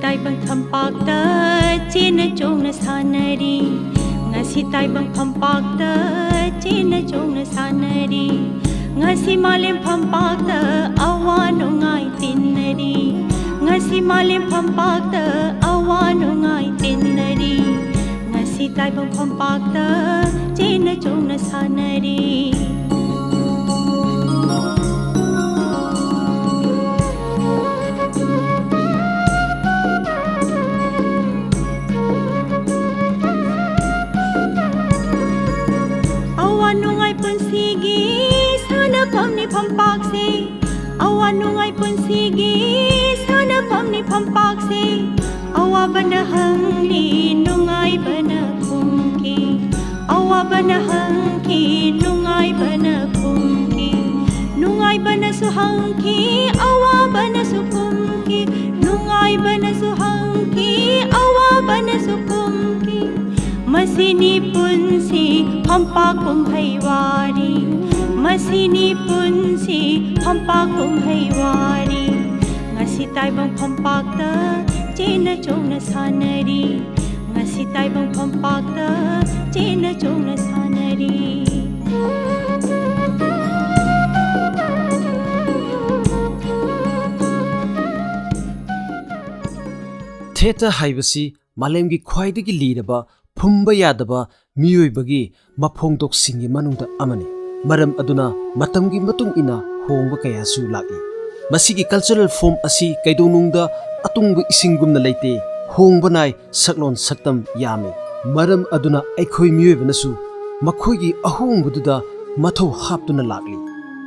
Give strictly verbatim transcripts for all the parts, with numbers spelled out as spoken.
ꯇꯥꯏꯕꯪ ꯐꯝꯄꯥꯛꯇ ꯆꯦꯟꯅ ꯆꯣꯡꯅ ꯁꯥꯟꯅꯔꯤ꯫ ꯉꯁꯤ ꯇꯥꯏꯕꯪ ꯐꯝꯄꯥꯛꯇ ꯆꯦꯟꯅ ꯆꯣꯡꯅ ꯁꯥꯟꯅꯔꯤ꯫ ꯉꯁꯤ ꯃꯥꯂꯦꯝ ꯐꯝꯄꯥꯛꯇ ꯑꯋꯥ ꯅꯨꯡꯉꯥꯏ ꯇꯤꯟꯅꯔꯤ꯫ ꯉꯁꯤ ꯃꯥꯂꯦꯝ ꯐꯝꯄꯥꯛꯇ ꯑꯋꯥ ꯅꯨꯡꯉꯥꯏ ꯇꯤꯟꯅꯔꯤ꯫ ꯉꯁꯤ ꯇꯥꯏꯕꯪ ꯐꯝꯄꯥꯛꯇ ꯆꯦꯟꯅ ꯆꯣꯡꯅ ꯁꯥꯟꯅꯔꯤ꯫ ꯑꯋꯥ ꯅꯨꯡꯉꯥꯏ ꯄꯨꯟꯁꯤꯒꯤ ꯁꯥꯟꯅꯐꯝꯅꯤ ꯐꯝꯄꯥꯛꯁꯦ꯫ ꯑꯋꯥ ꯅꯨꯡꯉꯥꯏ ꯄꯨꯟꯁꯤꯒꯤ ꯁꯥꯟꯅꯐꯝꯅꯤ ꯐꯝꯄꯥꯛꯁꯦ꯫ ꯑꯋꯥꯕꯅ ꯍꯪꯂꯤ, ꯅꯨꯡꯉꯥꯏꯕꯅ ꯈꯨꯝꯈꯤ꯫ ꯑꯋꯥꯕꯅ ꯍꯪꯈꯤ, ꯅꯨꯡꯉꯥꯏꯕꯅ ꯈꯨꯝꯈꯤ꯫ ꯅꯨꯡꯉꯥꯏꯕꯅꯁꯨ ꯍꯪꯈꯤ, ꯑꯋꯥꯕꯅꯁꯨ ꯈꯨꯝꯈꯤ꯫ ꯅꯨꯡꯉꯥꯏꯕꯅꯁꯨ ꯍꯪꯈꯤ, ꯑꯋꯥꯕꯅꯁꯨ ꯈꯨꯝꯈꯤ꯫ ꯃꯁꯤꯅꯤ ꯄꯨꯟꯁꯤ ꯐꯝꯄꯥꯛ ꯀꯨꯝꯍꯩ ꯋꯥꯔꯤ꯫ ꯃꯁꯤꯅꯤ ꯄꯨꯟꯁꯤ ꯐꯝꯄꯥꯛ ꯀꯨꯝꯍꯩ ꯋꯥꯔꯤ꯫ ꯉꯁꯤ ꯇꯥꯏꯕꯪ ꯐꯝꯄꯥꯛꯇ ꯆꯦꯟꯅ ꯆꯣꯡꯅ ꯁꯥꯟꯅꯔꯤ꯫ ꯉꯁꯤ ꯇꯥꯏꯕꯪ ꯐꯝꯄꯥꯛꯇ ꯆꯦꯟꯅ ꯆꯣꯡꯅ ꯁꯥꯟꯅꯔꯤ꯫ ꯊꯤꯌꯦꯇꯔ ꯍꯥꯏꯕꯁꯤ ꯃꯥꯂꯦꯝꯒꯤ ꯈ꯭ꯋꯥꯏꯗꯒꯤ ꯂꯤꯔꯕ, ꯐꯨꯝꯕ ꯌꯥꯗꯕ ꯃꯤꯑꯣꯏꯕꯒꯤ ꯃꯐꯣꯡꯗꯣꯛꯁꯤꯡꯒꯤ ꯃꯅꯨꯡꯗ ꯑꯃꯅꯤ꯫ ꯃꯔꯝ ꯑꯗꯨꯅ ꯃꯇꯝꯒꯤ ꯃꯇꯨꯡ ꯏꯟꯅ ꯍꯣꯡꯕ ꯀꯌꯥꯁꯨ ꯂꯥꯛꯏ꯫ ꯃꯁꯤꯒꯤ ꯀꯜꯆꯔꯦꯜ ꯐꯣꯝ ꯑꯁꯤ ꯀꯩꯗꯧꯅꯨꯡꯗ ꯑꯇꯨꯡꯕ ꯏꯁꯤꯡꯒꯨꯝꯅ ꯂꯩꯇꯦ, ꯍꯣꯡꯕ ꯅꯥꯏ, ꯁꯛꯂꯣꯟ ꯁꯛꯇꯝ ꯌꯥꯝꯃꯤ꯫ ꯃꯔꯝ ꯑꯗꯨꯅ ꯑꯩꯈꯣꯏ ꯃꯤꯑꯣꯏꯕꯅꯁꯨ ꯃꯈꯣꯏꯒꯤ ꯑꯍꯣꯡꯕꯗꯨꯗ ꯃꯊꯧ ꯍꯥꯞꯇꯨꯅ ꯂꯥꯛꯂꯤ꯫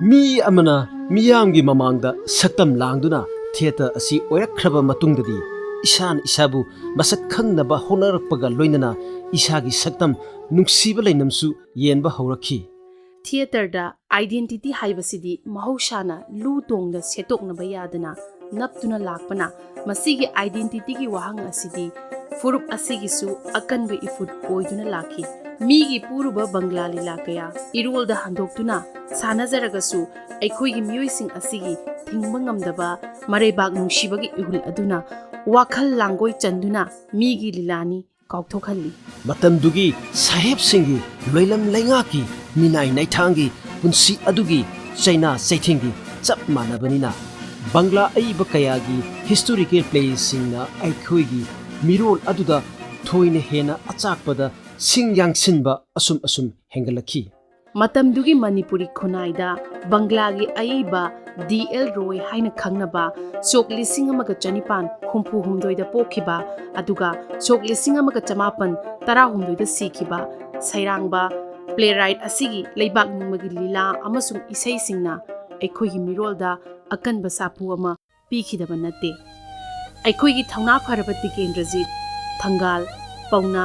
ꯃꯤ ꯑꯃꯅ ꯃꯤꯌꯥꯝꯒꯤ ꯃꯃꯥꯡꯗ ꯁꯛꯇꯝ ꯂꯥꯡꯗꯨꯅ ꯊꯤꯌꯦꯇꯔ ꯑꯁꯤ ꯑꯣꯏꯔꯛꯈ꯭ꯔꯕ ꯃꯇꯨꯡꯗꯗꯤ, ꯏꯁꯥꯅ ꯏꯁꯥꯕꯨ ꯃꯁꯛ ꯈꯪꯅꯕ ꯍꯣꯠꯅꯔꯛꯄꯒ ꯂꯣꯏꯅꯅ ꯏꯁꯥꯒꯤ ꯁꯛꯇꯝ ꯅꯨꯡꯁꯤꯕ ꯂꯩꯅꯝꯁꯨ ꯌꯦꯟꯕ ꯍꯧꯔꯛꯈꯤ꯫ ꯊꯤꯌꯦꯇꯔꯗ ꯑꯥꯏꯗꯦꯟꯇꯤꯇꯤ ꯍꯥꯏꯕꯁꯤꯗꯤ ꯃꯍꯧꯁꯥꯅ ꯂꯨ ꯇꯣꯡꯗ ꯁꯦꯠꯇꯣꯛꯅꯕ ꯌꯥꯗꯅ ꯅꯞꯇꯨꯅ ꯂꯥꯛꯄꯅ, ꯃꯁꯤꯒꯤ ꯑꯥꯏꯗꯦꯟꯇꯤꯇꯤꯒꯤ ꯋꯥꯍꯪ ꯑꯁꯤꯗꯤ ꯐꯨꯔꯨꯞ ꯑꯁꯤꯒꯤꯁꯨ ꯑꯀꯟꯕ ꯏꯐꯨꯠ ꯑꯣꯏꯗꯨꯅ ꯂꯥꯛꯈꯤ꯫ ꯃꯤꯒꯤ ꯄꯨꯔꯨꯕ ꯕꯪꯒ꯭ꯂꯥ ꯂꯤꯂꯥ ꯀꯌꯥ ꯏꯔꯣꯜꯗ ꯍꯟꯗꯣꯛꯇꯨꯅ ꯁꯥꯟꯅꯖꯔꯒꯁꯨ, ꯑꯩꯈꯣꯏꯒꯤ ꯃꯤꯑꯣꯏꯁꯤꯡ ꯑꯁꯤꯒꯤ ꯊꯤꯡꯕ ꯉꯝꯗꯕ ꯃꯔꯩꯕꯥꯛ ꯅꯨꯡꯁꯤꯕꯒꯤ ꯏꯍꯨꯜ ꯑꯗꯨꯅ ꯋꯥꯈꯜ ꯂꯥꯡꯒꯣꯏ ꯆꯟꯗꯨꯅ ꯃꯤꯒꯤ ꯂꯤꯂꯥꯅꯤ ꯀꯥꯎꯊꯣꯛꯍꯜꯂꯤ꯫ ꯃꯇꯝꯗꯨꯒꯤ ꯁꯥꯍꯦꯕꯁꯤꯡꯒꯤ ꯂꯣꯏꯂꯝ ꯂꯩꯉꯥꯛꯀꯤ ꯃꯤꯅꯥꯏ ꯅꯩꯊꯥꯡꯒꯤ ꯄꯨꯟꯁꯤ ꯑꯗꯨꯒꯤ ꯆꯩꯅꯥ ꯆꯩꯊꯦꯡꯗꯤ ꯆꯞ ꯃꯥꯟꯅꯕꯅꯤꯅ, ꯕꯪꯒ꯭ꯂꯥ ꯑꯏꯕ ꯀꯌꯥꯒꯤ ꯍꯤꯁꯇꯣꯔꯤꯀꯦꯜ ꯄ꯭ꯂꯦꯁꯤꯡꯅ ꯑꯩꯈꯣꯏꯒꯤ ꯃꯤꯔꯣꯜ ꯑꯗꯨꯗ ꯊꯣꯏꯅ ꯍꯦꯟꯅ ꯑꯆꯥꯛꯄꯗ ꯁꯤꯡ ꯌꯥꯡꯁꯤꯟꯕ ꯑꯁꯨꯝ ꯑꯁꯨꯝ ꯍꯦꯟꯒꯠꯂꯛꯈꯤ꯫ ꯃꯇꯝꯗꯨꯒꯤ ꯃꯅꯤꯄꯨꯔꯤ ꯈꯨꯟꯅꯥꯏꯗ ꯕꯪꯒ꯭ꯂꯥꯒꯤ ꯑꯏꯕ ꯗꯤ ꯑꯦꯜ ꯔꯣꯏ ꯍꯥꯏꯅ ꯈꯪꯅꯕ ꯁꯣꯛ ꯂꯤꯁꯤꯡ ꯑꯃꯒ ꯆꯅꯤꯄꯥꯟ ꯍꯨꯝꯐꯨ ꯍꯨꯝꯗꯣꯏꯗ ꯄꯣꯛꯈꯤꯕ ꯑꯗꯨꯒ ꯁꯣꯛ ꯂꯤꯁꯤꯡ ꯑꯃꯒ ꯆꯃꯥꯄꯟ ꯇꯔꯥꯍꯨꯝꯗꯣꯏꯗ ꯁꯤꯈꯤꯕ ꯁꯩꯔꯥꯡꯕ playwright ꯑꯁꯤꯒꯤ ꯂꯩꯕꯥꯛ ꯅꯤꯡꯕꯒꯤ ꯂꯤꯂꯥ ꯑꯃꯁꯨꯡ ꯏꯁꯩꯁꯤꯡꯅ ꯑꯩꯈꯣꯏꯒꯤ ꯃꯤꯔꯣꯜꯗ ꯑꯀꯟꯕ ꯁꯥꯐꯨ ꯑꯃ ꯄꯤꯈꯤꯗꯕ ꯅꯠꯇꯦ꯫ ꯑꯩꯈꯣꯏꯒꯤ ꯊꯧꯅꯥ ꯐꯔꯕ ꯇꯤꯀꯦꯟꯗ꯭ꯔꯖꯤꯠ, ꯊꯪꯒꯥꯜ, ꯄꯧꯅꯥ,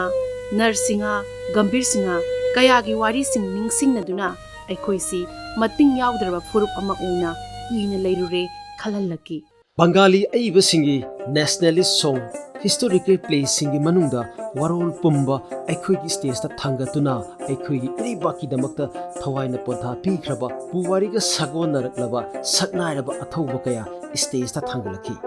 ꯅꯔꯁꯤꯡꯍ, ꯒꯝꯚꯤꯔ ꯁꯤꯡꯍ ꯀꯌꯥꯒꯤ ꯋꯥꯔꯤꯁꯤꯡ ꯅꯤꯡꯁꯤꯡꯅꯗꯨꯅ ꯑꯩꯈꯣꯏꯁꯤ ꯃꯇꯤꯡ ꯌꯥꯎꯗ꯭ꯔꯕ ꯐꯨꯔꯨꯞ ꯑꯃ ꯑꯣꯏꯅ ꯀꯨꯏꯅ ꯂꯩꯔꯨꯔꯦ ꯈꯜꯍꯜꯂꯛꯈꯤ꯫ ꯕꯪꯒꯥꯂꯤ ꯑꯏꯕꯁꯤꯡꯒꯤ nationalist song, historical playꯁꯤꯡꯒꯤ ꯃꯅꯨꯡꯗ ꯋꯥꯔꯣꯜ ꯄꯨꯝꯕ ꯑꯩꯈꯣꯏꯒꯤ stageꯇ ꯊꯥꯡꯒꯠꯇꯨꯅ ꯑꯩꯈꯣꯏꯒꯤ ꯏꯔꯩꯕꯥꯛꯀꯤꯗꯃꯛꯇ ꯊꯋꯥꯏꯅ ꯄꯣꯟꯊꯥ ꯄꯤꯈ꯭ꯔꯕ ꯄꯨꯋꯥꯔꯤꯒ ꯁꯥꯒꯣꯟꯅꯔꯛꯂꯕ ꯁꯛꯅꯥꯏꯔꯕ ꯑꯊꯧꯕ ꯀꯌꯥ stageꯇ ꯊꯥꯡꯒꯠꯂꯛꯈꯤ꯫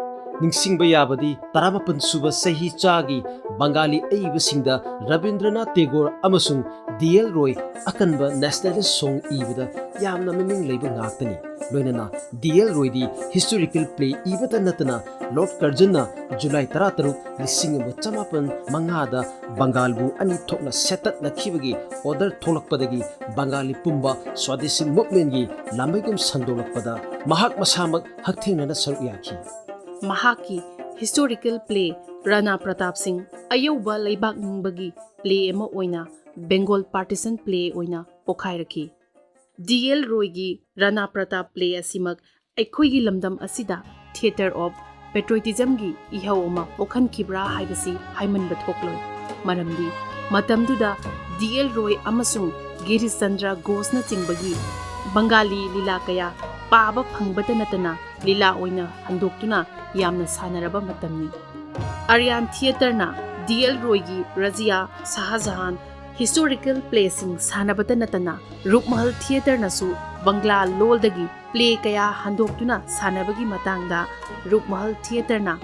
ꯅꯤꯡꯁꯤꯡꯕ ꯌꯥꯕꯗꯤ ꯇꯔꯥꯃꯥꯄꯟ ꯁꯨꯕ ꯆꯍꯤ ꯆꯥꯒꯤ ꯕꯪꯒꯥꯂꯤ ꯑꯏꯕꯁꯤꯡꯗ ꯔꯕꯤꯟꯗ꯭ꯔꯅꯥꯊ ꯇꯦꯒꯣꯔ ꯑꯃꯁꯨꯡ ꯗꯤ ꯑꯦꯜ ꯔꯣꯏ ꯑꯀꯟꯕ nationalist song ꯏꯕꯗ ꯌꯥꯝꯅ ꯃꯃꯤꯡ ꯂꯩꯕ ꯉꯥꯛꯇꯅꯤ꯫ ꯂꯣꯏꯅꯅ ꯗꯤ ꯑꯦꯜ ꯔꯣꯏꯗꯤ historical play ꯏꯕꯇ ꯅꯠꯇꯅ Lord Curzonꯅ ꯖꯨꯂꯥꯏ ꯇꯔꯥꯇꯔꯨꯛ, ꯂꯤꯁꯤꯡ ꯑꯃ ꯆꯃꯥꯄꯟ ꯃꯉꯥꯗ ꯕꯪꯒꯥꯜꯕꯨ ꯑꯅꯤ ꯊꯣꯛꯅ ꯁꯦꯠꯇꯠꯅꯈꯤꯕꯒꯤ order ꯊꯣꯛꯂꯛꯄꯗꯒꯤ ꯕꯪꯒꯥꯂꯤ ꯄꯨꯝꯕ Swadeshi movementꯀꯤ ꯂꯥꯟꯃꯤꯒꯨꯝ ꯁꯟꯗꯣꯛꯂꯛꯄꯗ ꯃꯍꯥꯛ ꯃꯁꯥꯃꯛ ꯍꯛꯊꯦꯡꯅꯅ ꯁꯔꯨꯛ ꯌꯥꯈꯤ꯫ ꯃꯍꯥꯛꯀꯤ historical play ꯔꯥꯅꯥ ꯄ꯭ꯔꯇꯥꯞ ꯁꯤꯡ ꯑꯌꯧꯕ ꯂꯩꯕꯥꯛ ꯅꯤꯡꯕꯒꯤ play ꯑꯃ ꯑꯣꯏꯅ Bengal partition play ꯑꯣꯏꯅ ꯄꯣꯈꯥꯏꯔꯛꯈꯤ꯫ ꯗꯤ ꯑꯦꯜ ꯔꯣꯏꯒꯤ ꯔꯥꯅꯥ ꯄ꯭ꯔꯇꯥꯞ play ꯑꯁꯤꯃꯛ ꯑꯩꯈꯣꯏꯒꯤ ꯂꯝꯗꯝ ꯑꯁꯤꯗ theatre of patriotismꯒꯤ ꯏꯍꯧ ꯑꯃ ꯄꯣꯛꯍꯟꯈꯤꯕ꯭ꯔꯥ ꯍꯥꯏꯕꯁꯤ ꯍꯥꯏꯃꯟꯕ ꯊꯣꯛꯂꯣꯏ꯫ ꯃꯔꯝꯗꯤ ꯃꯇꯝꯗꯨꯗ ꯗꯤ ꯑꯦꯜ ꯔꯣꯏ ꯑꯃꯁꯨꯡ ꯒꯤꯔꯤꯁ ꯆꯟꯗ꯭ꯔ ꯘꯣꯁꯅꯆꯤꯡꯕꯒꯤ ꯕꯪꯒꯥꯂꯤ ꯂꯤꯂꯥ ꯀꯌꯥ ꯄꯥꯕ ꯐꯪꯕꯇ ꯅꯠꯇꯅ ꯂꯤꯂꯥ ꯑꯣꯏꯅ ꯍꯟꯗꯣꯛꯇꯨꯅ ꯌꯥꯝꯅ ꯁꯥꯟꯅꯔꯕ ꯃꯇꯝꯅꯤ꯫ ꯑꯔꯤꯌꯥꯟ theatreꯅ ꯗꯤ ꯑꯦꯜ ꯔꯣꯏꯒꯤ ꯔꯖꯤꯌꯥ, ꯁꯥꯍꯖꯍꯥꯟ, ꯍꯤꯁꯇꯣꯔꯤꯀꯦꯜ ꯄ꯭ꯂꯦꯁꯤꯡ ꯁꯥꯟꯅꯕꯇ ꯅꯠꯇꯅ ꯔꯨꯞꯃꯍꯜ ꯊꯤꯌꯦꯇꯔꯅꯁꯨ ꯕꯪꯒ꯭ꯂꯥ ꯂꯣꯜꯗꯒꯤ ꯄ꯭ꯂꯦ ꯀꯌꯥ ꯍꯟꯗꯣꯛꯇꯨꯅ ꯁꯥꯟꯅꯕꯒꯤ ꯃꯇꯥꯡꯗ ꯔꯨꯞꯃꯍꯜ ꯊꯤꯌꯦꯇꯔꯅ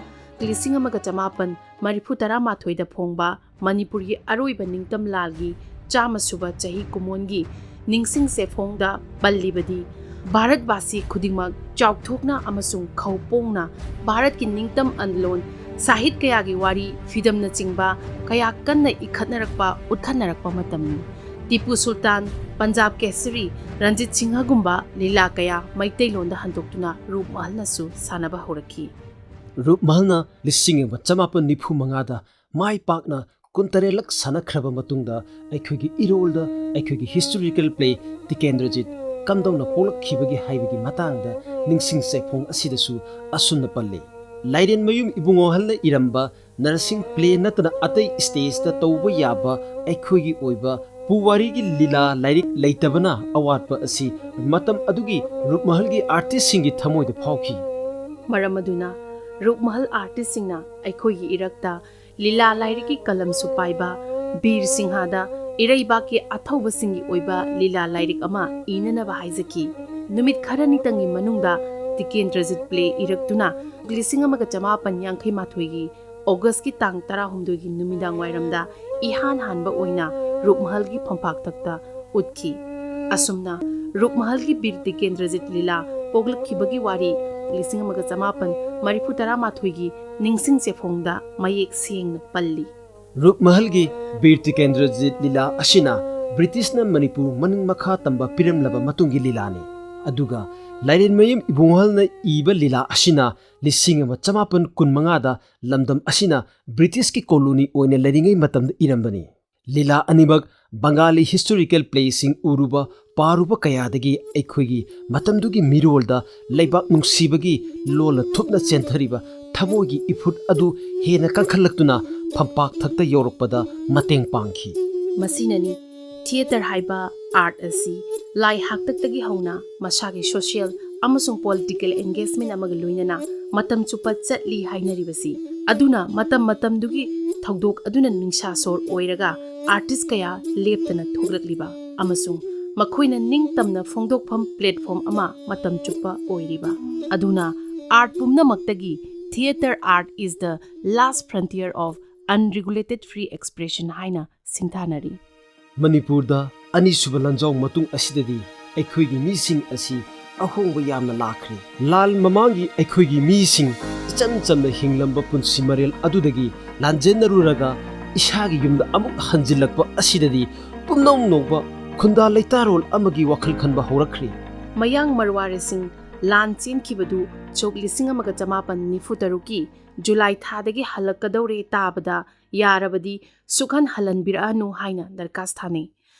ꯂꯤꯁꯤꯡ ꯑꯃꯒ ꯆꯃꯥꯄꯟ ꯃꯔꯤꯐꯨ ꯇꯔꯥꯃꯥꯊꯣꯏꯗ ꯐꯣꯡꯕ ꯃꯅꯤꯄꯨꯔꯒꯤ ꯑꯔꯣꯏꯕ ꯅꯤꯡꯇꯝ ꯂꯥꯜꯒꯤ ꯆꯥꯝꯃ ꯁꯨꯕ ꯆꯍꯤ ꯀꯨꯝꯑꯣꯟꯒꯤ ꯅꯤꯡꯁꯤꯡ ꯆꯦꯐꯣꯡꯗ ꯄꯜꯂꯤꯕꯗꯤ, ꯚꯥꯔꯠꯕꯥꯁꯤ ꯈꯨꯗꯤꯡꯃꯛ ꯆꯥꯎꯊꯣꯛꯅ ꯑꯃꯁꯨꯡ ꯈꯧꯄꯣꯡꯅ ꯚꯥꯔꯠꯀꯤ ꯅꯤꯡꯇꯝ ꯑꯟꯗꯂꯣꯟ, ꯁꯥꯍꯤꯠ ꯀꯌꯥꯒꯤ ꯋꯥꯔꯤ, ꯐꯤꯗꯝꯅꯆꯤꯡꯕ ꯀꯌꯥ ꯀꯟꯅ ꯏꯈꯠꯅꯔꯛꯄ, ꯎꯠꯈꯠꯅꯔꯛꯄ ꯃꯇꯝꯅꯤ꯫ ꯇꯤꯄꯨ ꯁꯨꯜꯇꯥꯟ, ꯄꯟꯖꯥꯕ ꯀꯦꯁꯔꯤ, ꯔꯟꯖꯤꯠ ꯁꯤꯡꯍꯒꯨꯝꯕ ꯂꯤꯂꯥ ꯀꯌꯥ ꯃꯩꯇꯩꯂꯣꯟꯗ ꯍꯟꯗꯣꯛꯇꯨꯅ ꯔꯨꯞꯃꯍꯜꯅꯁꯨ ꯁꯥꯟꯅꯕ ꯍꯧꯔꯛꯈꯤ꯫ ꯔꯨꯞꯃꯍꯜꯅ ꯂꯤꯁꯤꯡ ꯑꯃ ꯆꯃꯥꯄꯟ ꯅꯤꯐꯨ ꯃꯉꯥꯗ ꯃꯥꯏ ꯄꯥꯛꯅ ꯀꯨꯟꯇꯔꯦꯠꯂꯛ ꯁꯥꯟꯅꯈ꯭ꯔꯕ ꯃꯇꯨꯡꯗ ꯑꯩꯈꯣꯏꯒꯤ ꯏꯔꯣꯜꯗ ꯑꯩꯈꯣꯏꯒꯤ ꯍꯤꯁꯇꯣꯔꯤꯀꯦꯜ ꯄ꯭ꯂꯦ ꯇꯤꯀꯦꯟꯗ꯭ꯔꯖꯤꯠ ꯀꯝꯗꯧꯅ ꯄꯣꯛꯂꯛꯈꯤꯕꯒꯦ ꯍꯥꯏꯕꯒꯤ ꯃꯇꯥꯡꯗ ꯅꯤꯡꯁꯤꯡ ꯆꯦꯐꯣꯡ ꯑꯁꯤꯗꯁꯨ ꯑꯁꯨꯝꯅ ꯄꯜꯂꯤ꯫ ꯂꯥꯏꯔꯦꯟꯃꯌꯨꯝ ꯏꯕꯨꯡꯉꯣꯍꯜꯅ ꯏꯔꯝꯕ ꯅꯔꯁꯤꯡ ꯄ꯭ꯂꯦ ꯅꯠꯇꯅ ꯑꯇꯩ ꯁ꯭ꯇꯦꯖꯇ ꯇꯧꯕ ꯌꯥꯕ ꯑꯩꯈꯣꯏꯒꯤ ꯑꯣꯏꯕ ꯄꯨꯋꯥꯔꯤꯒꯤ ꯂꯤꯂꯥ ꯂꯥꯏꯔꯤꯛ ꯂꯩꯇꯕꯅ ꯑꯋꯥꯠꯄ ꯑꯁꯤ ꯃꯇꯝ ꯑꯗꯨꯒꯤ ꯔꯨꯞꯃꯍꯜꯒꯤ ꯑꯥꯔꯇꯤꯁꯁꯤꯡꯒꯤ ꯊꯃꯣꯏꯗ ꯐꯥꯎꯈꯤ꯫ ꯃꯔꯝ ꯑꯗꯨꯅ ꯔꯨꯞꯃꯍꯜ ꯑꯥꯔꯇꯤꯁꯁꯤꯡꯅ ꯑꯩꯈꯣꯏꯒꯤ ꯏꯔꯛꯇ ꯂꯤꯂꯥ ꯂꯥꯏꯔꯤꯛꯀꯤ ꯀꯂꯝꯁꯨ ꯄꯥꯏꯕ ꯕꯤꯔ ꯁꯤꯡꯍꯗ ꯏꯔꯩꯕꯥꯛꯀꯤ ꯑꯊꯧꯕꯁꯤꯡꯒꯤ ꯑꯣꯏꯕ ꯂꯤꯂꯥ ꯂꯥꯏꯔꯤꯛ ꯑꯃ ꯏꯅꯅꯕ ꯍꯥꯏꯖꯈꯤ꯫ ꯅꯨꯃꯤꯠ ꯈꯔꯅꯤꯇꯪꯒꯤ ꯃꯅꯨꯡꯗ ꯇꯤꯀꯦꯟꯗ꯭ꯔꯖꯤꯠ ꯄ꯭ꯂꯦ ꯏꯔꯛꯇꯨꯅ ꯂꯤꯁꯤꯡ ꯑꯃꯒ ꯆꯃꯥꯄꯟ ꯌꯥꯡꯈꯩ ꯃꯥꯊꯣꯏꯒꯤ ꯑꯣꯒꯁꯀꯤ ꯇꯥꯡ ꯇꯔꯥꯍꯨꯝꯗꯣꯏꯒꯤ ꯅꯨꯃꯤꯗꯥꯡ ꯋꯥꯏꯔꯝꯗ ꯏꯍꯥꯟ ꯍꯥꯟꯕ ꯑꯣꯏꯅ ꯔꯨꯞꯃꯍꯜꯒꯤ ꯐꯝꯄꯥꯛꯇꯛꯇ ꯎꯠꯈꯤ꯫ ꯑꯁꯨꯝꯅ ꯔꯨꯞꯃꯍꯜꯒꯤ ꯕꯤꯔ ꯇꯤꯀꯦꯟꯗ꯭ꯔꯖꯤꯠ ꯂꯤꯂꯥ ꯄꯣꯛꯂꯛꯈꯤꯕꯒꯤ ꯋꯥꯔꯤ ꯂꯤꯁꯤꯡ ꯑꯃꯒ ꯆꯃꯥꯄꯟ ꯃꯔꯤꯐꯨ ꯇꯔꯥꯃꯥꯊꯣꯏꯒꯤ ꯅꯤꯡꯁꯤꯡ ꯆꯦꯐꯣꯡꯗ ꯃꯌꯦꯛ ꯁꯦꯡꯅ ꯄꯜꯂꯤ꯫ ꯔꯨꯞꯃꯍꯜꯒꯤ ꯕꯤꯔ ꯇꯤꯀꯦꯟꯗ꯭ꯔꯖꯤꯠ ꯂꯤꯂꯥ ꯑꯁꯤꯅ ꯕ꯭ꯔꯤꯇꯤꯁꯅ ꯃꯅꯤꯄꯨꯔ ꯃꯅꯤꯡ ꯃꯈꯥ ꯇꯝꯕ ꯄꯤꯔꯝꯂꯕ ꯃꯇꯨꯡꯒꯤ ꯂꯤꯂꯥꯅꯤ꯫ ꯑꯗꯨꯒ ꯂꯥꯏꯔꯦꯟꯃꯌꯨꯝ ꯏꯕꯨꯡꯉꯣꯍꯜꯅ ꯏꯕ ꯂꯤꯂꯥ ꯑꯁꯤꯅ ꯂꯤꯁꯤꯡ ꯑꯃ ꯆꯃꯥꯄꯟ ꯀꯨꯟꯃꯉꯥꯗ ꯂꯝꯗꯝ ꯑꯁꯤꯅ ꯕ꯭ꯔꯤꯇꯤꯁꯀꯤ ꯀꯣꯂꯣꯅꯤ ꯑꯣꯏꯅ ꯂꯩꯔꯤꯉꯩ ꯃꯇꯝꯗ ꯏꯔꯝꯕꯅꯤ꯫ ꯂꯤꯂꯥ ꯑꯅꯤꯃꯛ ꯕꯪꯒꯥꯂꯤ ꯍꯤꯁꯇꯣꯔꯤꯀꯦꯜ ꯄ꯭ꯂꯦꯁꯤꯡ ꯎꯔꯨꯕ, ꯄꯥꯔꯨꯕ ꯀꯌꯥꯗꯒꯤ ꯑꯩꯈꯣꯏꯒꯤ ꯃꯇꯝꯗꯨꯒꯤ ꯃꯤꯔꯣꯜꯗ ꯂꯩꯕꯥꯛ ꯅꯨꯡꯁꯤꯕꯒꯤ ꯂꯣꯜꯅ ꯊꯨꯞꯅ ꯆꯦꯟꯊꯔꯤꯕ ꯊꯃꯣꯏꯒꯤ ꯏꯐꯨꯠ ꯑꯗꯨ ꯍꯦꯟꯅ ꯀꯟꯈꯠꯂꯛꯇꯨꯅ ꯐꯝꯄꯥꯛ ꯊꯛꯇ ꯌꯧꯔꯛꯄꯗ ꯃꯇꯦꯡ ꯄꯥꯡꯈꯤ꯫ ꯃꯁꯤꯅꯅꯤ ꯊꯤꯌꯦꯇꯔ ꯍꯥꯏꯕ ꯑꯥꯔꯠ ꯑꯁꯤ ꯂꯥꯏ ꯍꯥꯛꯇꯛꯇꯒꯤ ꯍꯧꯅ ꯃꯁꯥꯒꯤ ꯁꯣꯁꯤꯌꯦꯜ ꯑꯃꯁꯨꯡ ꯄꯣꯂꯤꯇꯤꯀꯦꯜ ꯑꯦꯡꯒꯦꯖꯃꯦꯟ ꯑꯃꯒ ꯂꯣꯏꯅꯅ ꯃꯇꯝ ꯆꯨꯞꯄ ꯆꯠꯂꯤ ꯍꯥꯏꯅꯔꯤꯕꯁꯤ꯫ ꯑꯗꯨꯅ ꯃꯇꯝ ꯃꯇꯝꯗꯨꯒꯤ ꯊꯧꯗꯣꯛ ꯑꯗꯨꯅ ꯅꯤꯡꯁꯥ ꯁꯣꯔ ꯑꯣꯏꯔꯒ ꯑꯥꯔꯇꯤꯁ ꯀꯌꯥ ꯂꯦꯞꯇꯅ ꯊꯣꯛꯂꯛꯂꯤꯕ ꯑꯃꯁꯨꯡ ꯃꯈꯣꯏꯅ ꯅꯤꯡꯇꯝꯅ ꯐꯣꯡꯗꯣꯛꯐꯝ platform ꯑꯃ ꯃꯇꯝ ꯆꯨꯞꯄ ꯑꯣꯏꯔꯤꯕ꯫ ꯑꯗꯨꯅ art ꯄꯨꯝꯅꯃꯛꯇꯒꯤ theatre art is the last frontier of unregulated free expression ꯍꯥꯏꯅ ꯁꯤꯡꯊꯥꯅꯔꯤ꯫ ꯃꯅꯤꯄꯨꯔꯗ ꯑꯅꯤꯁꯨꯕ ꯂꯥꯟꯖꯥꯎ ꯃꯇꯨꯡ ꯑꯁꯤꯗꯗꯤ ꯑꯩꯈꯣꯏꯒꯤ ꯃꯤꯁꯤꯡ ꯑꯁꯤ ꯑꯍꯣꯡꯕ ꯌꯥꯝꯅ ꯂꯥꯛꯈ꯭ꯔꯦ꯫ ꯂꯥꯟ ꯃꯃꯥꯡꯒꯤ ꯑꯩꯈꯣꯏꯒꯤ ꯃꯤꯁꯤꯡ ꯏꯆꯝ ꯆꯝꯅ ꯍꯤꯡꯂꯝꯕ ꯄꯨꯟꯁꯤ ꯃꯔꯦꯜ ꯑꯗꯨꯗꯒꯤ ꯂꯥꯟꯖꯦꯟꯅꯔꯨꯔꯒ ꯏꯁꯥꯒꯤ ꯌꯨꯝꯗ ꯑꯃꯨꯛ ꯍꯟꯖꯤꯜꯂꯛꯄ ꯑꯁꯤꯗꯗꯤ ꯄꯨꯝꯅꯧ ꯅꯧꯕ ꯈꯨꯟꯗꯥ ꯂꯩꯇꯥꯔꯣꯜ ꯑꯃꯒꯤ ꯋꯥꯈꯜ ꯈꯟꯕ ꯍꯧꯔꯛꯈ꯭ꯔꯦ꯫ ꯃꯌꯥꯡ ꯃꯔꯋꯥꯔꯤꯁꯤꯡ ꯂꯥꯟ ꯆꯦꯟꯈꯤꯕꯗꯨ ꯁꯣꯛ ꯂꯤꯁꯤꯡ ꯑꯃꯒ ꯆꯃꯥꯄꯟ ꯅꯤꯐꯨ ꯇꯔꯨꯛꯀꯤ ꯖꯨꯂꯥꯏ ꯊꯥꯗꯒꯤ ꯍꯜꯂꯛꯀꯗꯧꯔꯦ ꯇꯥꯕꯗ ꯌꯥꯔꯕꯗꯤ ꯁꯨꯛꯍꯟ ꯍꯜꯍꯟꯕꯤꯔꯛꯑꯅꯨ ꯍꯥꯏꯅ ꯗꯔꯀꯥꯁ ꯊꯥꯅꯩ꯫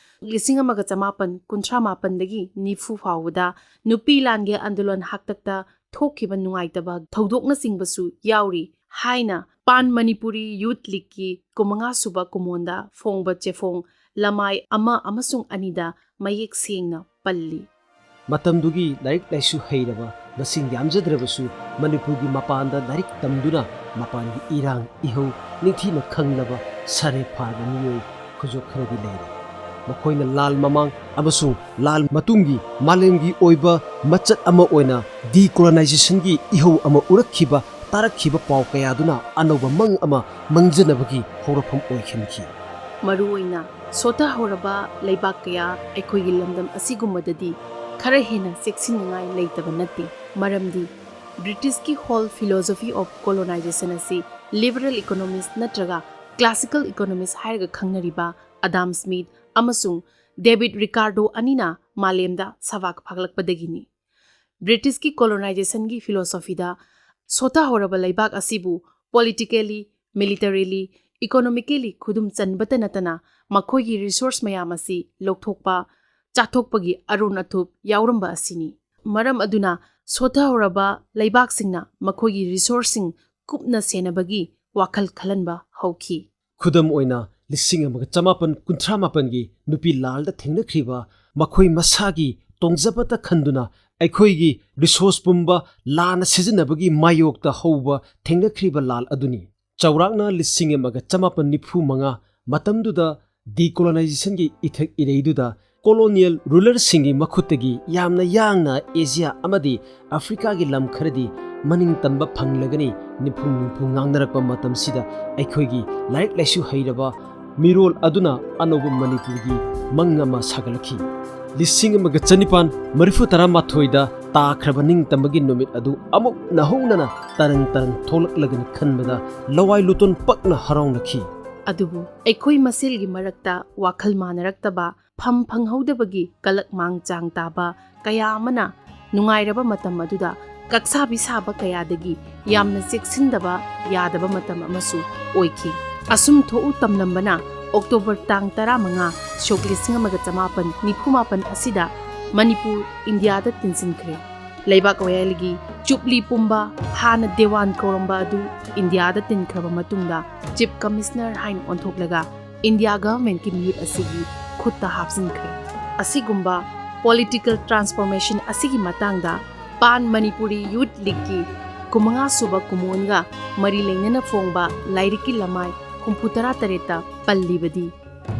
ꯂꯤꯁꯤꯡ ꯑꯃꯒ ꯆꯃꯥꯄꯟ ꯀꯨꯟꯊ꯭ꯔꯥ ꯃꯥꯄꯟꯗꯒꯤ ꯅꯤꯐꯨ ꯐꯥꯎꯕꯗ ꯅꯨꯄꯤ ꯂꯥꯟꯒꯤ ꯑꯟꯗꯣꯂꯟ ꯍꯥꯛꯇꯛꯇ ꯊꯣꯛꯈꯤꯕ ꯅꯨꯡꯉꯥꯏꯇꯕ ꯊꯧꯗꯣꯛꯅꯆꯤꯡꯕꯁꯨ ꯌꯥꯎꯔꯤ ꯍꯥꯏꯅ ꯄꯥꯟ ꯃꯅꯤꯄꯨꯔꯤ ꯌꯨꯊ ꯂꯤꯒꯀꯤ ꯀꯨꯟꯃꯉꯥ ꯁꯨꯕ ꯀꯨꯃꯣꯟꯗ ꯐꯣꯡꯕ ꯆꯦꯐꯣꯡ ꯂꯃꯥꯏ ꯑꯃ ꯑꯃꯁꯨꯡ ꯑꯅꯤꯗ ꯃꯌꯦꯛ ꯁꯦꯡꯅ ꯄꯜꯂꯤ꯫ ꯃꯇꯝꯗꯨꯒꯤ ꯂꯥꯏꯔꯤꯛ ꯂꯥꯏꯁꯨ ꯍꯩꯔꯕ ꯃꯁꯤꯡ ꯌꯥꯝꯖꯗ꯭ꯔꯕꯁꯨ ꯃꯅꯤꯄꯨꯔꯒꯤ ꯃꯄꯥꯟꯗ ꯂꯥꯏꯔꯤꯛ ꯇꯝꯗꯨꯅ ꯃꯄꯥꯟꯒꯤ ꯏꯔꯥꯡ ꯏꯍꯧ ꯅꯤꯡꯊꯤꯅ ꯈꯪꯂꯕ ꯁꯥꯔꯦ ꯐꯥꯔꯕ ꯃꯤꯑꯣꯏ ꯈꯨꯖꯣꯛ ꯈꯔꯗꯤ ꯂꯩꯔꯦ꯫ ꯃꯈꯣꯏꯅ ꯂꯥꯜ ꯃꯃꯥꯡ ꯑꯃꯁꯨꯡ ꯂꯥꯜ ꯃꯇꯨꯡꯒꯤ ꯃꯥꯂꯦꯝꯒꯤ ꯑꯣꯏꯕ ꯃꯆꯠ ꯑꯃ ꯑꯣꯏꯅ ꯗꯤꯀꯣꯂꯣꯅꯥꯏꯖꯦꯁꯟꯒꯤ ꯏꯍꯧ ꯑꯃ ꯎꯔꯛꯈꯤꯕ ꯇꯥꯔꯛꯈꯤꯕ ꯄꯥꯎ ꯀꯌꯥꯗꯨꯅ ꯑꯅꯧꯕ ꯃꯪ ꯑꯃ ꯃꯪꯖꯅꯕꯒꯤ ꯍꯧꯔꯛꯐꯝ ꯑꯣꯏꯍꯟꯈꯤ꯫ ꯃꯔꯨꯑꯣꯏꯅ ꯁꯣꯊꯍꯧꯔꯕ ꯂꯩꯕꯥꯛ ꯀꯌꯥ ꯑꯩꯈꯣꯏꯒꯤ ꯂꯝꯗꯝ ꯑꯁꯤꯒꯨꯝꯕꯗꯗꯤ ꯈꯔ ꯍꯦꯟꯅ ꯆꯦꯛꯁꯤꯟꯅꯤꯡꯉꯥꯏ ꯂꯩꯇꯕ ꯅꯠꯇꯦ꯫ ꯃꯔꯝꯗꯤ ꯕ꯭ꯔꯤꯇꯤꯁꯀꯤ whole philosophy of colonization ꯑꯁꯤ liberal economist ꯅꯠꯇ꯭ꯔꯒ classical economist ꯍꯥꯏꯔꯒ ꯈꯪꯅꯔꯤꯕ ꯑꯗꯥꯝ ꯁ꯭ꯃꯤꯊ ꯑꯃꯁꯨꯡ ꯗꯦꯕꯤꯗ ꯔꯤꯀꯥꯔꯗꯣ ꯑꯅꯤꯅ ꯃꯥꯂꯦꯝꯗ ꯁꯕꯥꯛ ꯐꯥꯒꯠꯂꯛꯄꯗꯒꯤꯅꯤ꯫ ꯕ꯭ꯔꯤꯇꯤꯁꯀꯤ ꯀꯣꯂꯣꯅꯥꯏꯖꯦꯁꯟꯒꯤ ꯐꯤꯂꯣꯁꯣꯐꯤꯗ ꯁꯣꯊꯍꯧꯔꯕ ꯂꯩꯕꯥꯛ ꯑꯁꯤꯕꯨ politically, militarily, economically ꯈꯨꯗꯨꯝ ꯆꯟꯕꯇ ꯅꯠꯇꯅ ꯃꯈꯣꯏꯒꯤ ꯔꯤꯁꯣꯔꯁ ꯃꯌꯥꯝ ꯑꯁꯤ ꯂꯧꯊꯣꯛꯄ, ꯆꯥꯊꯣꯛꯄꯒꯤ ꯑꯔꯣꯟ ꯑꯊꯨꯞ ꯌꯥꯎꯔꯝꯕ ꯑꯁꯤꯅꯤ꯫ ꯃꯔꯝ ꯑꯗꯨꯅ ꯁꯣꯊꯍꯧꯔꯕ ꯂꯩꯕꯥꯛꯁꯤꯡꯅ ꯃꯈꯣꯏꯒꯤ ꯔꯤꯁꯣꯔꯁꯁꯤꯡ ꯀꯨꯞꯅ ꯁꯦꯟꯅꯕꯒꯤ ꯋꯥꯈꯜ ꯈꯜꯍꯟꯕ ꯍꯧꯈꯤ꯫ ꯈꯨꯗꯝ ꯑꯣꯏꯅ, ꯂꯤꯁꯤꯡ ꯑꯃꯒ ꯆꯃꯥꯄꯟ ꯀꯨꯟꯊ꯭ꯔꯥ ꯃꯥꯄꯟꯒꯤ ꯅꯨꯄꯤ ꯂꯥꯜꯗ ꯊꯦꯡꯅꯈ꯭ꯔꯤꯕ ꯃꯈꯣꯏ ꯃꯁꯥꯒꯤ ꯇꯣꯡꯖꯕꯇ ꯈꯟꯗꯨꯅ ꯑꯩꯈꯣꯏꯒꯤ ꯔꯤꯁꯣꯔꯁ ꯄꯨꯝꯕ ꯂꯥꯟꯅ ꯁꯤꯖꯤꯟꯅꯕꯒꯤ ꯃꯥꯌꯣꯛꯇ ꯍꯧꯕ ꯊꯦꯡꯅꯈ꯭ꯔꯤꯕ ꯂꯥꯜ ꯑꯗꯨꯅꯤ꯫ ꯆꯥꯎꯔꯥꯛꯅ ꯂꯤꯁꯤꯡ ꯑꯃꯒ ꯆꯃꯥꯄꯟ ꯅꯤꯐꯨ ꯃꯉꯥ ꯃꯇꯝꯗꯨꯗ Decolonizationꯒꯤ ꯏꯊꯛ ꯏꯔꯩꯗꯨꯗ colonial rulerꯁꯤꯡꯒꯤ ꯃꯈꯨꯠꯇꯒꯤ ꯌꯥꯝꯅ ꯌꯥꯡꯅ ꯑꯦꯁꯤꯌꯥ ꯑꯃꯗꯤ ꯑꯐ꯭ꯔꯤꯀꯥꯒꯤ ꯂꯝ ꯈꯔꯗꯤ ꯃꯅꯤꯡ ꯇꯝꯕ ꯐꯪꯂꯒꯅꯤ ꯅꯤꯝꯐꯨ ꯅꯤꯝꯐꯨ ꯉꯥꯡꯅꯔꯛꯄ ꯃꯇꯝꯁꯤꯗ ꯑꯩꯈꯣꯏꯒꯤ ꯂꯥꯏꯔꯤꯛ ꯂꯥꯏꯁꯨ ꯍꯩꯔꯕ ꯃꯤꯔꯣꯜ ꯑꯗꯨꯅ ꯑꯅꯧꯕ ꯃꯅꯤꯄꯨꯔꯒꯤ ꯃꯪ ꯑꯃ ꯁꯥꯒꯠꯂꯛꯈꯤ꯫ ꯂꯤꯁꯤꯡ ꯑꯃꯒ ꯆꯅꯤꯄꯥꯟ ꯃꯔꯤꯐꯨ ꯇꯔꯥꯃꯥꯊꯣꯏꯗ ꯇꯥꯈ꯭ꯔꯕ ꯅꯤꯡꯇꯝꯕꯒꯤ ꯅꯨꯃꯤꯠ ꯑꯗꯨ ꯑꯃꯨꯛ ꯅꯧꯍꯧꯅꯅ ꯇꯔꯪ ꯇꯔꯪ ꯊꯣꯛꯂꯛꯂꯒꯅꯤ ꯈꯟꯕꯗ ꯂꯋꯥꯏ ꯂꯨꯇꯣꯟ ꯄꯛꯅ ꯍꯔꯥꯎꯅꯈꯤ꯫ ꯑꯗꯨꯕꯨ ꯑꯩꯈꯣꯏ ꯃꯁꯦꯜꯒꯤ ꯃꯔꯛꯇ ꯋꯥꯈꯜ ꯃꯥꯟꯅꯔꯛꯇꯕ, ꯐꯝ ꯐꯪꯍꯧꯗꯕꯒꯤ ꯀꯂꯛ ꯃꯥꯡ ꯆꯥꯡ ꯇꯥꯕ ꯀꯌꯥ ꯑꯃꯅ ꯅꯨꯡꯉꯥꯏꯔꯕ ꯃꯇꯝ ꯑꯗꯨꯗ ꯀꯛꯁꯥꯕꯤ ꯁꯥꯕ ꯀꯌꯥꯗꯒꯤ ꯌꯥꯝꯅ ꯆꯦꯛꯁꯤꯟꯗꯕ ꯌꯥꯗꯕ ꯃꯇꯝ ꯑꯃꯁꯨ ꯑꯣꯏꯈꯤ꯫ ꯑꯁꯨꯝ ꯊꯣꯛꯎ ꯇꯝꯂꯝꯕꯅ ꯑꯣꯛꯇꯣꯕꯔ ꯇꯥꯡ ꯇꯔꯥꯃꯉꯥ, ꯁꯣꯛ ꯂꯤꯁꯤꯡ ꯑꯃꯒ ꯆꯃꯥꯄꯟ ꯅꯤꯐꯨ ꯃꯥꯄꯟ ꯑꯁꯤꯗ ꯃꯅꯤꯄꯨꯔ ꯏꯟꯗꯤꯌꯥꯗ ꯇꯤꯟꯁꯤꯟꯈ꯭ꯔꯦ꯫ ꯂꯩꯕꯥꯛ ꯋꯥꯌꯦꯜꯒꯤ ꯆꯨꯞꯂꯤ ꯄꯨꯝꯕ, ꯍꯥꯟꯅ ꯗꯦꯋꯥꯟ ꯀꯧꯔꯝꯕ ꯑꯗꯨ ꯏꯟꯗꯤꯌꯥꯗ ꯇꯤꯟꯈ꯭ꯔꯕ ꯃꯇꯨꯡꯗ ꯆꯤꯐ ꯀꯃꯤꯁꯅꯔ ꯍꯥꯏꯅ ꯑꯣꯟꯊꯣꯛꯂꯒ ꯏꯟꯗꯤꯌꯥ ꯒꯚꯔꯟꯃꯦꯟꯠꯀꯤ ꯃꯤꯍꯨꯠ ꯑꯁꯤꯒꯤ ꯈꯨꯠꯇ ꯍꯥꯞꯆꯤꯟꯈ꯭ꯔꯦ꯫ ꯑꯁꯤꯒꯨꯝꯕ ꯄꯣꯂꯤꯇꯤꯀꯦꯜ ꯇ꯭ꯔꯥꯟꯁꯐꯣꯔꯃꯦꯁꯟ ꯑꯁꯤꯒꯤ ꯃꯇꯥꯡꯗ ꯄꯥꯟ ꯃꯅꯤꯄꯨꯔꯤ ꯌꯨꯊ ꯂꯤꯒꯀꯤ ꯀꯨꯟꯃꯉꯥ ꯁꯨꯕ ꯀꯨꯝꯑꯣꯟꯒ ꯃꯔꯤ ꯂꯩꯅꯅ ꯐꯣꯡꯕ ꯂꯥꯏꯔꯤꯛꯀꯤ ꯂꯃꯥꯏ ꯍꯨꯝꯐꯨꯇꯔꯥ ꯇꯔꯦꯠꯇ ꯄꯜꯂꯤꯕꯗꯤ,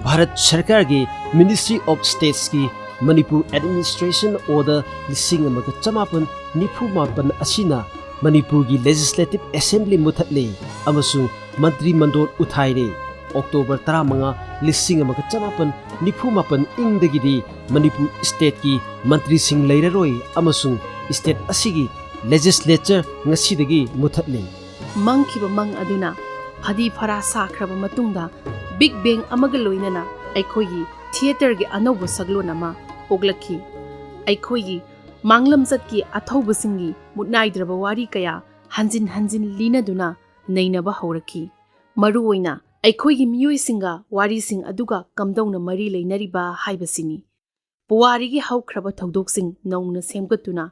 ꯚꯥꯔꯠ ꯁꯔꯀꯥꯔꯒꯤ Ministry of Statesꯀꯤ Manipur Administration Order ꯂꯤꯁꯤꯡ ꯑꯃꯒ ꯆꯃꯥꯄꯟ ꯅꯤꯐꯨ ꯃꯥꯄꯟ ꯑꯁꯤꯅ ꯃꯅꯤꯄꯨꯔꯒꯤ Legislative Assembly ꯃꯨꯊꯠꯂꯦ ꯑꯃꯁꯨꯡ ꯃꯟꯇ꯭ꯔꯤ ꯃꯟꯗꯣꯜ ꯎꯊꯥꯏꯔꯦ꯫ ꯑꯣꯛꯇꯣꯕꯔ ꯇꯔꯥꯃꯉꯥ, ꯂꯤꯁꯤꯡ ꯑꯃꯒ ꯆꯃꯥꯄꯟ ꯅꯤꯐꯨ ꯃꯥꯄꯟ ꯏꯪꯗꯒꯤꯗꯤ ꯃꯅꯤꯄꯨꯔ stateꯀꯤ ꯃꯟꯇ꯭ꯔꯤꯁꯤꯡ ꯂꯩꯔꯔꯣꯏ ꯑꯃꯁꯨꯡ state ꯑꯁꯤꯒꯤ legislature ꯉꯁꯤꯗꯒꯤ ꯃꯨꯊꯠꯂꯦ꯫ ꯃꯪꯈꯤꯕ ꯃꯪ ꯑꯗꯨꯅ ꯐꯗꯤ ꯐꯔꯥ ꯁꯥꯈ꯭ꯔꯕ ꯃꯇꯨꯡꯗ, ꯕꯤꯒ ꯕꯦꯡ ꯑꯃꯒ ꯂꯣꯏꯅꯅ ꯑꯩꯈꯣꯏꯒꯤ ꯊꯤꯌꯦꯇꯔꯒꯤ ꯑꯅꯧꯕ ꯁꯛꯂꯣꯟ ꯑꯃ ꯄꯣꯛꯂꯛꯈꯤ꯫ ꯑꯩꯈꯣꯏꯒꯤ ꯃꯥꯡꯂꯝꯆꯠꯀꯤ ꯑꯊꯧꯕꯁꯤꯡꯒꯤ ꯃꯨꯠꯅꯥꯏꯗ꯭ꯔꯕ ꯋꯥꯔꯤ ꯀꯌꯥ ꯍꯟꯖꯤꯟ ꯍꯟꯖꯤꯟ ꯂꯤꯅꯗꯨꯅ ꯅꯩꯅꯕ ꯍꯧꯔꯛꯈꯤ꯫ ꯃꯔꯨꯑꯣꯏꯅ ꯑꯩꯈꯣꯏꯒꯤ ꯃꯤꯑꯣꯏꯁꯤꯡꯒ ꯋꯥꯔꯤꯁꯤꯡ ꯑꯗꯨꯒ ꯀꯝꯗꯧꯅ ꯃꯔꯤ ꯂꯩꯅꯔꯤꯕ ꯍꯥꯏꯕꯁꯤꯅꯤ꯫ ꯄꯨꯋꯥꯔꯤꯒꯤ ꯍꯧꯈ꯭ꯔꯕ ꯊꯧꯗꯣꯛꯁꯤꯡ ꯅꯧꯅ ꯁꯦꯝꯒꯠꯇꯨꯅ,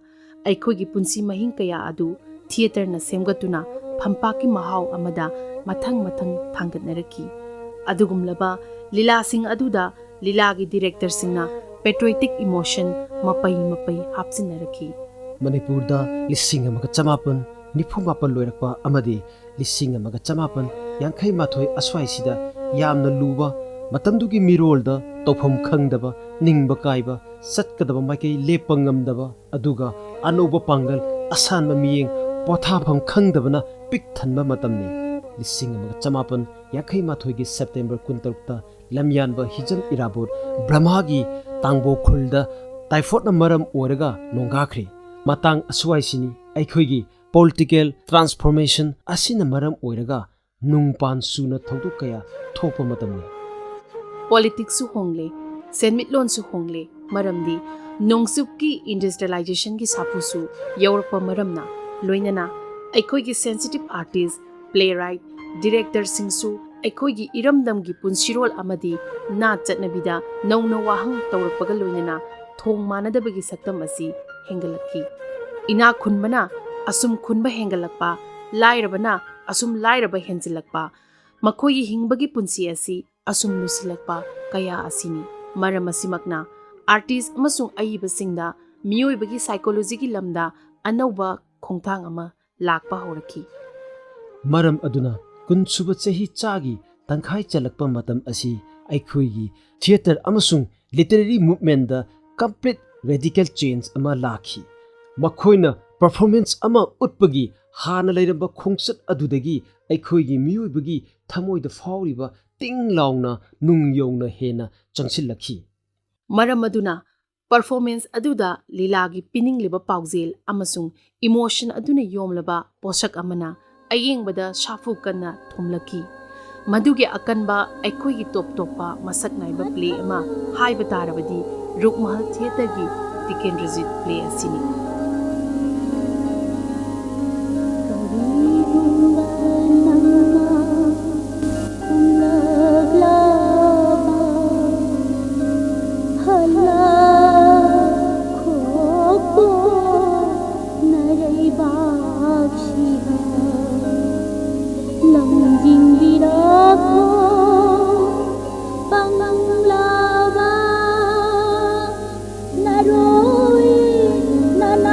ꯑꯩꯈꯣꯏꯒꯤ ꯄꯨꯟꯁꯤ ꯃꯍꯤꯡ ꯀꯌꯥ ꯑꯗꯨ ꯊꯤꯌꯦꯇꯔꯅ ꯁꯦꯝꯒꯠꯇꯨꯅ ꯐꯝꯄꯥꯛꯀꯤ ꯃꯍꯥꯎ ꯑꯃꯗ ꯃꯊꯪ ꯃꯊꯪ ꯊꯥꯡꯒꯠꯅꯔꯛꯈꯤ꯫ ꯑꯗꯨꯒꯨꯝꯂꯕ ꯂꯤꯂꯥꯁꯤꯡ ꯑꯗꯨꯗ ꯂꯤꯂꯥꯒꯤ ꯗꯤꯔꯦꯛꯇꯔꯁꯤꯡꯅ patriotic emotion ꯃꯄꯩ ꯃꯄꯩ ꯍꯥꯞꯆꯤꯟꯅꯔꯛꯈꯤ꯫ ꯃꯅꯤꯄꯨꯔꯗ ꯂꯤꯁꯤꯡ ꯑꯃꯒ ꯆꯃꯥꯄꯟ ꯅꯤꯐꯨ ꯃꯥꯄꯟ ꯂꯣꯏꯔꯛꯄ ꯑꯃꯗꯤ ꯂꯤꯁꯤꯡ ꯑꯃꯒ ꯆꯃꯥꯄꯟ ꯌꯥꯡꯈꯩ ꯃꯥꯊꯣꯏ ꯑꯁ꯭ꯋꯥꯏꯁꯤꯗ ꯌꯥꯝꯅ ꯂꯨꯕ ꯃꯇꯝꯗꯨꯒꯤ ꯃꯤꯔꯣꯜꯗ ꯇꯧꯐꯝ ꯈꯪꯗꯕ, ꯅꯤꯡꯕ ꯀꯥꯏꯕ, ꯆꯠꯀꯗꯕ ꯃꯥꯏꯀꯩ ꯂꯦꯞꯄ ꯉꯝꯗꯕ, ꯑꯗꯨꯒ ꯑꯅꯧꯕ ꯄꯥꯡꯒꯜ, ꯑꯁꯥꯟꯕ ꯃꯤꯠꯌꯦꯡ, ꯄꯣꯊꯥꯐꯝ ꯈꯪꯗꯕꯅ ꯄꯤꯛ ꯊꯟꯕ ꯃꯇꯝꯅꯤ꯫ ꯂꯤꯁꯤꯡ ꯑꯃꯒ ꯆꯃꯥꯄꯟ ꯌꯥꯡꯈꯩ ꯃꯥꯊꯣꯏꯒꯤ ꯁꯦꯞꯇꯦꯝꯕꯔ ꯀꯨꯟꯇꯔꯨꯛꯇ ꯂꯝꯌꯥꯟꯕ ꯍꯤꯖꯝ ꯏꯔꯥꯕꯣꯠ ꯕ꯭ꯔꯍꯃꯥꯒꯤ ꯇꯥꯡꯕꯣ ꯈꯨꯜꯗ ꯇꯥꯏꯐꯣꯠꯅ ꯃꯔꯝ ꯑꯣꯏꯔꯒ ꯅꯣꯡꯒꯥꯈ꯭ꯔꯦ꯫ ꯃꯇꯥꯡ ꯑꯁꯨꯋꯥꯏꯁꯤꯅꯤ ꯑꯩꯈꯣꯏꯒꯤ ꯄꯣꯂꯤꯇꯤꯀꯦꯜ ꯇ꯭ꯔꯥꯟꯁꯐꯣꯔꯃꯦꯁꯟ ꯑꯁꯤꯅ ꯃꯔꯝ ꯑꯣꯏꯔꯒ ꯅꯨꯡꯄꯥꯟ ꯁꯨꯅ ꯊꯧꯗꯣꯛ ꯀꯌꯥ ꯊꯣꯛꯄ ꯃꯇꯝꯅꯤ꯫ ꯄꯣꯂꯤꯇꯤꯛꯁꯁꯨ ꯍꯣꯡꯂꯦ, ꯁꯦꯟꯃꯤꯠꯂꯣꯟꯁꯨ ꯍꯣꯡꯂꯦ, ꯃꯔꯝꯗꯤ ꯅꯣꯡꯆꯨꯞꯀꯤ ꯏꯟꯗꯁꯇ꯭ꯔꯤꯌꯦꯂꯥꯏꯖꯦꯁꯟꯒꯤ ꯁꯥꯐꯨꯁꯨ ꯌꯧꯔꯛꯄ ꯃꯔꯝꯅ, ꯂꯣꯏꯅꯅ ꯑꯩꯈꯣꯏꯒꯤ ꯁꯦꯟꯁꯤꯇꯤꯞ ꯑꯥꯔꯇꯤꯁ, ꯄ꯭ꯂꯦ ꯔꯥꯏꯠ, ꯗꯤꯔꯦꯛꯇꯔꯁꯤꯡꯁꯨ ꯑꯩꯈꯣꯏꯒꯤ ꯏꯔꯝꯗꯝꯒꯤ ꯄꯨꯟꯁꯤꯔꯣꯜ ꯑꯃꯗꯤ ꯅꯥꯠ ꯆꯠꯅꯕꯤꯗ ꯅꯧꯅ ꯋꯥꯍꯪ ꯇꯧꯔꯛꯄꯒ ꯂꯣꯏꯅꯅ ꯊꯣꯡ ꯃꯥꯟꯅꯗꯕꯒꯤ ꯁꯛꯇꯝ ꯑꯁꯤ ꯍꯦꯟꯒꯠꯂꯛꯈꯤ꯫ ꯏꯅꯥꯛ ꯈꯨꯟꯕꯅ ꯑꯁꯨꯝ ꯈꯨꯟꯕ ꯍꯦꯟꯒꯠꯂꯛꯄ, ꯂꯥꯏꯔꯕꯅ ꯑꯁꯨꯝ ꯂꯥꯏꯔꯕ ꯍꯦꯟꯖꯤꯜꯂꯛꯄ, ꯃꯈꯣꯏꯒꯤ ꯍꯤꯡꯕꯒꯤ ꯄꯨꯟꯁꯤ ꯑꯁꯤ ꯑꯁꯨꯝ ꯂꯨꯁꯤꯜꯂꯛꯄ ꯀꯌꯥ ꯑꯁꯤꯅꯤ꯫ ꯃꯔꯝ ꯑꯁꯤꯃꯛꯅ ꯑꯥꯔꯇꯤꯁ ꯑꯃꯁꯨꯡ ꯑꯏꯕꯁꯤꯡꯗ ꯃꯤꯑꯣꯏꯕꯒꯤ ꯁꯥꯏꯀꯣꯂꯣꯖꯤꯒꯤ ꯂꯝꯗ ꯑꯅꯧꯕ ꯈꯣꯡꯊꯥꯡ ꯑꯃ ꯂꯥꯛꯄ ꯍꯧꯔꯛꯈꯤ꯫ ꯃꯔꯝ ꯑꯗꯨꯅ ꯀꯨꯟꯁꯨꯕ ꯆꯍꯤ ꯆꯥꯒꯤ ꯇꯪꯈꯥꯏ ꯆꯜꯂꯛꯄ ꯃꯇꯝ ꯑꯁꯤ ꯑꯩꯈꯣꯏꯒꯤ ꯊꯤꯌꯦꯇꯔ ꯑꯃꯁꯨꯡ ꯂꯤꯇꯔꯦꯔꯤ ꯃꯨꯚꯃꯦꯟꯗ ꯀꯝꯄ꯭ꯂꯤꯠ ꯔꯦꯗꯤꯀꯦꯜ ꯆꯦꯟꯖ ꯑꯃ ꯂꯥꯛꯈꯤ꯫ ꯃꯈꯣꯏꯅ ꯄꯔꯐꯣꯔꯃꯦꯟꯁ ꯑꯃ ꯎꯠꯄꯒꯤ ꯍꯥꯟꯅ ꯂꯩꯔꯝꯕ ꯈꯣꯡꯆꯠ ꯑꯗꯨꯗꯒꯤ ꯑꯩꯈꯣꯏꯒꯤ ꯃꯤꯑꯣꯏꯕꯒꯤ ꯊꯃꯣꯏꯗ ꯐꯥꯎꯔꯤꯕ ꯇꯤꯡ ꯂꯥꯎꯅ ꯅꯨꯡ ꯌꯧꯅ ꯍꯦꯟꯅ ꯆꯪꯁꯤꯜꯂꯛꯈꯤ꯫ ꯃꯔꯝ ꯑꯗꯨꯅ ꯄꯔꯐꯣꯔꯃꯦꯟꯁ ꯑꯗꯨꯗ ꯂꯤꯂꯥꯒꯤ ꯄꯤꯅꯤꯡꯂꯤꯕ ꯄꯥꯎꯖꯦꯜ ꯑꯃꯁꯨꯡ ꯏꯃꯣꯁꯟ ꯑꯗꯨꯅ ꯌꯣꯝꯂꯕ ꯄꯣꯠꯁꯛ ꯑꯃꯅ ꯑꯌꯦꯡꯕꯗ ꯁꯥꯐꯨ ꯀꯟꯅ ꯊꯣꯝꯂꯛꯈꯤ꯫ ꯃꯗꯨꯒꯤ ꯑꯀꯟꯕ ꯑꯩꯈꯣꯏꯒꯤ ꯇꯣꯞ ꯇꯣꯞꯄ ꯃꯁꯛ ꯅꯥꯏꯕ ꯄ꯭ꯂꯦ ꯑꯃ ꯍꯥꯏꯕ ꯇꯥꯔꯕꯗꯤ ꯔꯨꯛꯃꯍꯜ ꯊꯤꯌꯦꯇꯔꯒꯤ ꯇꯤꯀꯦꯟꯗ꯭ꯔꯖꯤꯠ ꯄ꯭ꯂꯦ ꯑꯁꯤꯅꯤ꯫ ꯀꯔꯤꯒꯨꯝꯕ ꯅꯪꯅ ꯈꯨꯝꯂꯛꯂꯕ ꯍꯜꯂꯛꯈꯣꯀꯣ ꯅꯔꯩꯕꯥꯛꯁꯤꯗ ꯂꯝꯖꯤꯡꯕꯤꯔꯛꯈꯣ ꯄꯪꯂꯕ ꯅꯔꯣꯏ ꯅꯅꯥ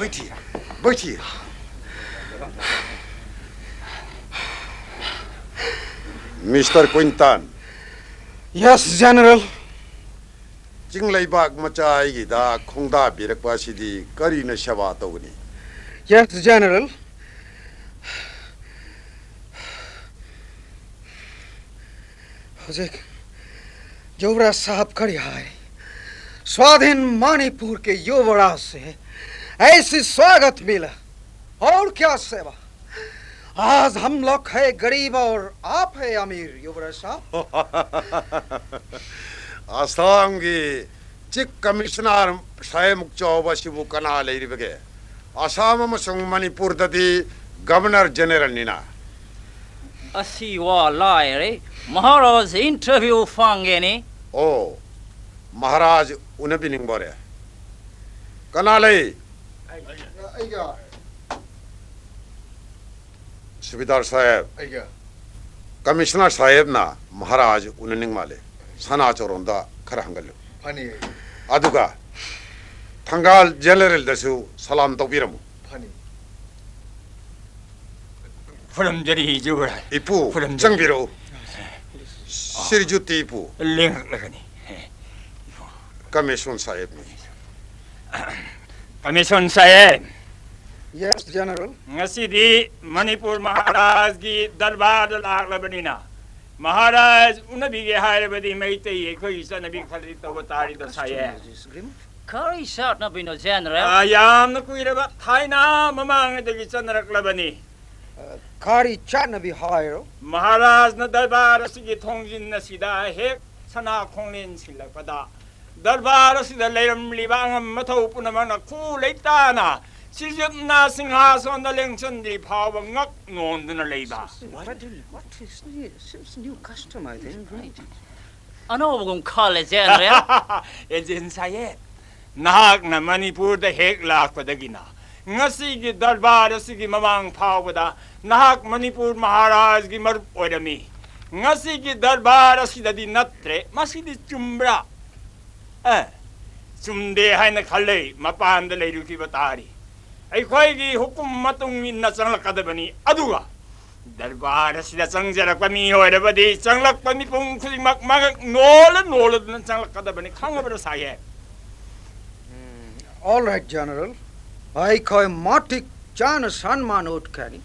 बैठिए, बैठिए। Mister Quinton. Yes, general. ꯆꯤꯡ ꯂꯩꯕꯥꯛ ꯃꯆꯥ ꯑꯩꯒꯤꯗ ꯈꯣꯡꯗꯥꯕꯤꯔꯛꯄ ꯑꯁꯤꯗꯤ ꯀꯔꯤꯅ ꯁꯦꯕꯥ ꯇꯧꯒꯅꯤ? Yes, General. ꯍꯧꯖꯤꯛ ꯌꯨꯕꯔꯥꯖ ꯁꯥꯍꯕ ꯀꯔꯤ ꯍꯥꯏ? स्वाधीन मणिपुर के युवराज से ऐसी स्वागत मिला, और क्या सेवा? आज हम लोग है गरीब और आप है अमीर, युवराज साहब. ꯑꯁꯥꯝꯒꯤ ꯆꯤꯐ ꯀꯃꯤꯁꯅꯔ ꯁꯥꯍꯦꯕꯃꯨꯛ ꯆꯥꯎꯕ ꯑꯁꯤꯕꯨ ꯀꯅꯥ ꯂꯩꯔꯤꯕꯒꯦ? ꯑꯁꯥꯝ ꯑꯃꯁꯨꯡ ꯃꯅꯤꯄꯨꯔꯗꯗꯤ ꯒꯕꯔꯅꯔ ꯖꯦꯅꯦꯔꯦꯜꯅꯤꯅ꯫ ꯑꯁꯤ ꯋꯥ ꯂꯥꯏꯔꯦ, ꯃꯍꯥꯔꯥꯖ ꯏꯟꯇꯔꯚ꯭ꯌꯨ ꯐꯪꯒꯦꯅꯤ꯫ ꯑꯣ, ꯃꯍꯥꯔꯥꯖ ꯎꯅꯕꯤꯅꯤꯡꯕꯔꯦ? ꯀꯅꯥ ꯂꯩ? ꯑꯩꯒ ꯁꯨꯕꯤꯗꯥꯔ ꯁꯥꯍꯦꯕ, ꯑꯩꯒ ꯀꯃꯤꯁꯅꯔ ꯁꯥꯍꯦꯕꯅ ꯃꯍꯥꯔꯥꯖ ꯎꯅꯅꯤꯡ ꯃꯥꯜꯂꯦ꯫ ꯁꯅꯥ ꯆꯣꯔꯣꯟꯗ ꯈꯔ ꯍꯪꯒꯜꯂꯨ꯫ ꯐꯅꯤ ꯑꯩꯒ ꯑꯗꯨꯒ ꯊꯪꯒꯥꯜ ꯖꯦꯅꯦꯔꯦꯜꯗꯁꯨ ꯁꯂꯥꯝ ꯇꯧꯕꯤꯔꯝꯃꯨ꯫ ꯐꯅꯤ. ꯈꯨꯔꯨꯝꯖꯔꯤ ꯌꯨꯕꯔꯥꯖ꯫ ꯏꯄꯨ, ꯈꯨꯔꯨꯝꯖꯔꯤ꯫ ꯆꯪꯕꯤꯔꯛꯎ꯫ ꯁꯤꯔꯖꯨꯇꯤ ꯏꯄꯨ, ꯂꯦꯡꯉꯛꯂꯒꯅꯤ꯫ ꯀꯃꯤꯁꯅꯔ ꯁꯥꯍꯦꯕꯅꯤ꯫ ꯀꯃꯤꯁꯅꯔ ꯁꯥꯍꯦꯕ, Yes, General. ꯉꯁꯤꯗꯤ ꯃꯅꯤꯄꯨꯔ ꯃꯍꯥꯔꯥꯖꯒꯤ ꯗꯔꯕꯥꯔꯗ ꯂꯥꯛꯂꯕꯅꯤꯅ, ꯃꯍꯥꯔꯥꯖ ꯎꯅꯕꯤꯒꯦ ꯍꯥꯏꯔꯕꯗꯤ ꯃꯩꯇꯩ ꯑꯩꯈꯣꯏꯒꯤ ꯆꯠꯅꯕꯤ ꯈꯔꯗꯤ ꯇꯧꯕ ꯇꯥꯔꯤꯗ ꯁꯥꯍꯦꯕ꯫ ꯀꯔꯤ ꯆꯠꯅꯕꯤꯅꯣ, ꯖꯦꯅꯦꯔꯦꯜ? ꯑꯥ, ꯌꯥꯝꯅ ꯀꯨꯏꯔꯕ ꯊꯥꯏꯅ ꯃꯃꯥꯡꯉꯩꯗꯒꯤ ꯆꯠꯅꯔꯛꯂꯕꯅꯤ꯫ ꯀꯔꯤ ꯆꯠꯅꯕꯤ ꯍꯥꯏꯔꯣ? ꯃꯍꯥꯔꯥꯖꯅ ꯗꯔꯕꯥꯔ ꯑꯁꯤꯒꯤ ꯊꯣꯡꯖꯤꯟ ꯑꯁꯤꯗ ꯍꯦꯛ ꯁꯅꯥ ꯈꯣꯡꯂꯦꯟ ꯁꯤꯜꯂꯛꯄꯗ, ꯗꯔꯕꯥꯔ ꯑꯁꯤꯗ ꯂꯩꯔꯝꯂꯤꯕ ꯑꯉꯝ ꯑꯊꯧ ꯄꯨꯝꯅꯃꯛꯅ ꯈꯨ ꯂꯩꯇꯥꯅ ꯁꯤꯔꯖꯨꯠꯅ ꯁꯤꯡꯍꯥꯁꯣꯟꯗ ꯂꯦꯡꯁꯤꯟꯗ꯭ꯔꯤ ꯐꯥꯎꯕ ꯉꯛ ꯅꯣꯟꯗꯨꯅ ꯂꯩꯕ꯫ What, what is new, seems new custom, I think, right? ꯑꯅꯧꯕꯒꯨꯝ ꯈꯜꯂꯦ, ꯖꯦꯅꯦꯔꯦꯜ꯫ ꯑꯦꯖꯦꯟ ꯁꯥꯍꯦꯕ, ꯅꯍꯥꯛꯅ ꯃꯅꯤꯄꯨꯔꯗ ꯍꯦꯛ ꯂꯥꯛꯄꯗꯒꯤꯅ ꯉꯁꯤꯒꯤ ꯗꯔꯕꯥꯔ ꯑꯁꯤꯒꯤ ꯃꯃꯥꯡ ꯐꯥꯎꯕꯗ ꯅꯍꯥꯛ ꯃꯅꯤꯄꯨꯔ ꯃꯍꯥꯔꯥꯖꯒꯤ ꯃꯔꯨꯞ ꯑꯣꯏꯔꯝꯃꯤ꯫ ꯉꯁꯤꯒꯤ ꯗꯔꯕꯥꯔ ꯑꯁꯤꯗꯗꯤ ꯅꯠꯇ꯭ꯔꯦ꯫ ꯃꯁꯤꯗꯤ ꯆꯨꯝꯕ꯭ꯔꯥ? ꯑꯦ, ꯆꯨꯝꯗꯦ ꯍꯥꯏꯅ ꯈꯜꯂꯦ꯫ ꯃꯄꯥꯟꯗ ꯂꯩꯔꯨꯈꯤꯕ ꯇꯥꯔꯤ꯫ ꯑꯩꯈꯣꯏꯒꯤ ꯍꯨꯀꯨꯝ ꯃꯇꯨꯡ ꯏꯟꯅ ꯆꯪꯂꯛꯀꯗꯕꯅꯤ꯫ ꯑꯗꯨꯒ ꯗꯔꯕꯥꯔ ꯑꯁꯤꯗ ꯆꯪꯖꯔꯛꯄ ꯃꯤ ꯑꯣꯏꯔꯕꯗꯤ ꯆꯪꯂꯛꯄ ꯃꯤꯄꯨꯝ ꯈꯨꯗꯤꯡꯃꯛ ꯃꯉꯛ ꯅꯣꯜꯂ ꯅꯣꯜꯂꯗꯨꯅ ꯆꯪꯂꯛꯀꯗꯕꯅꯤ, ꯈꯪꯉꯕ꯭ꯔꯥ ꯁꯥꯍꯦꯕ? All right, General. ꯑꯩꯈꯣꯏ ꯃꯇꯤꯛ ꯆꯥꯅ ꯁꯟꯃꯥꯟ ꯎꯠꯀꯅꯤ꯫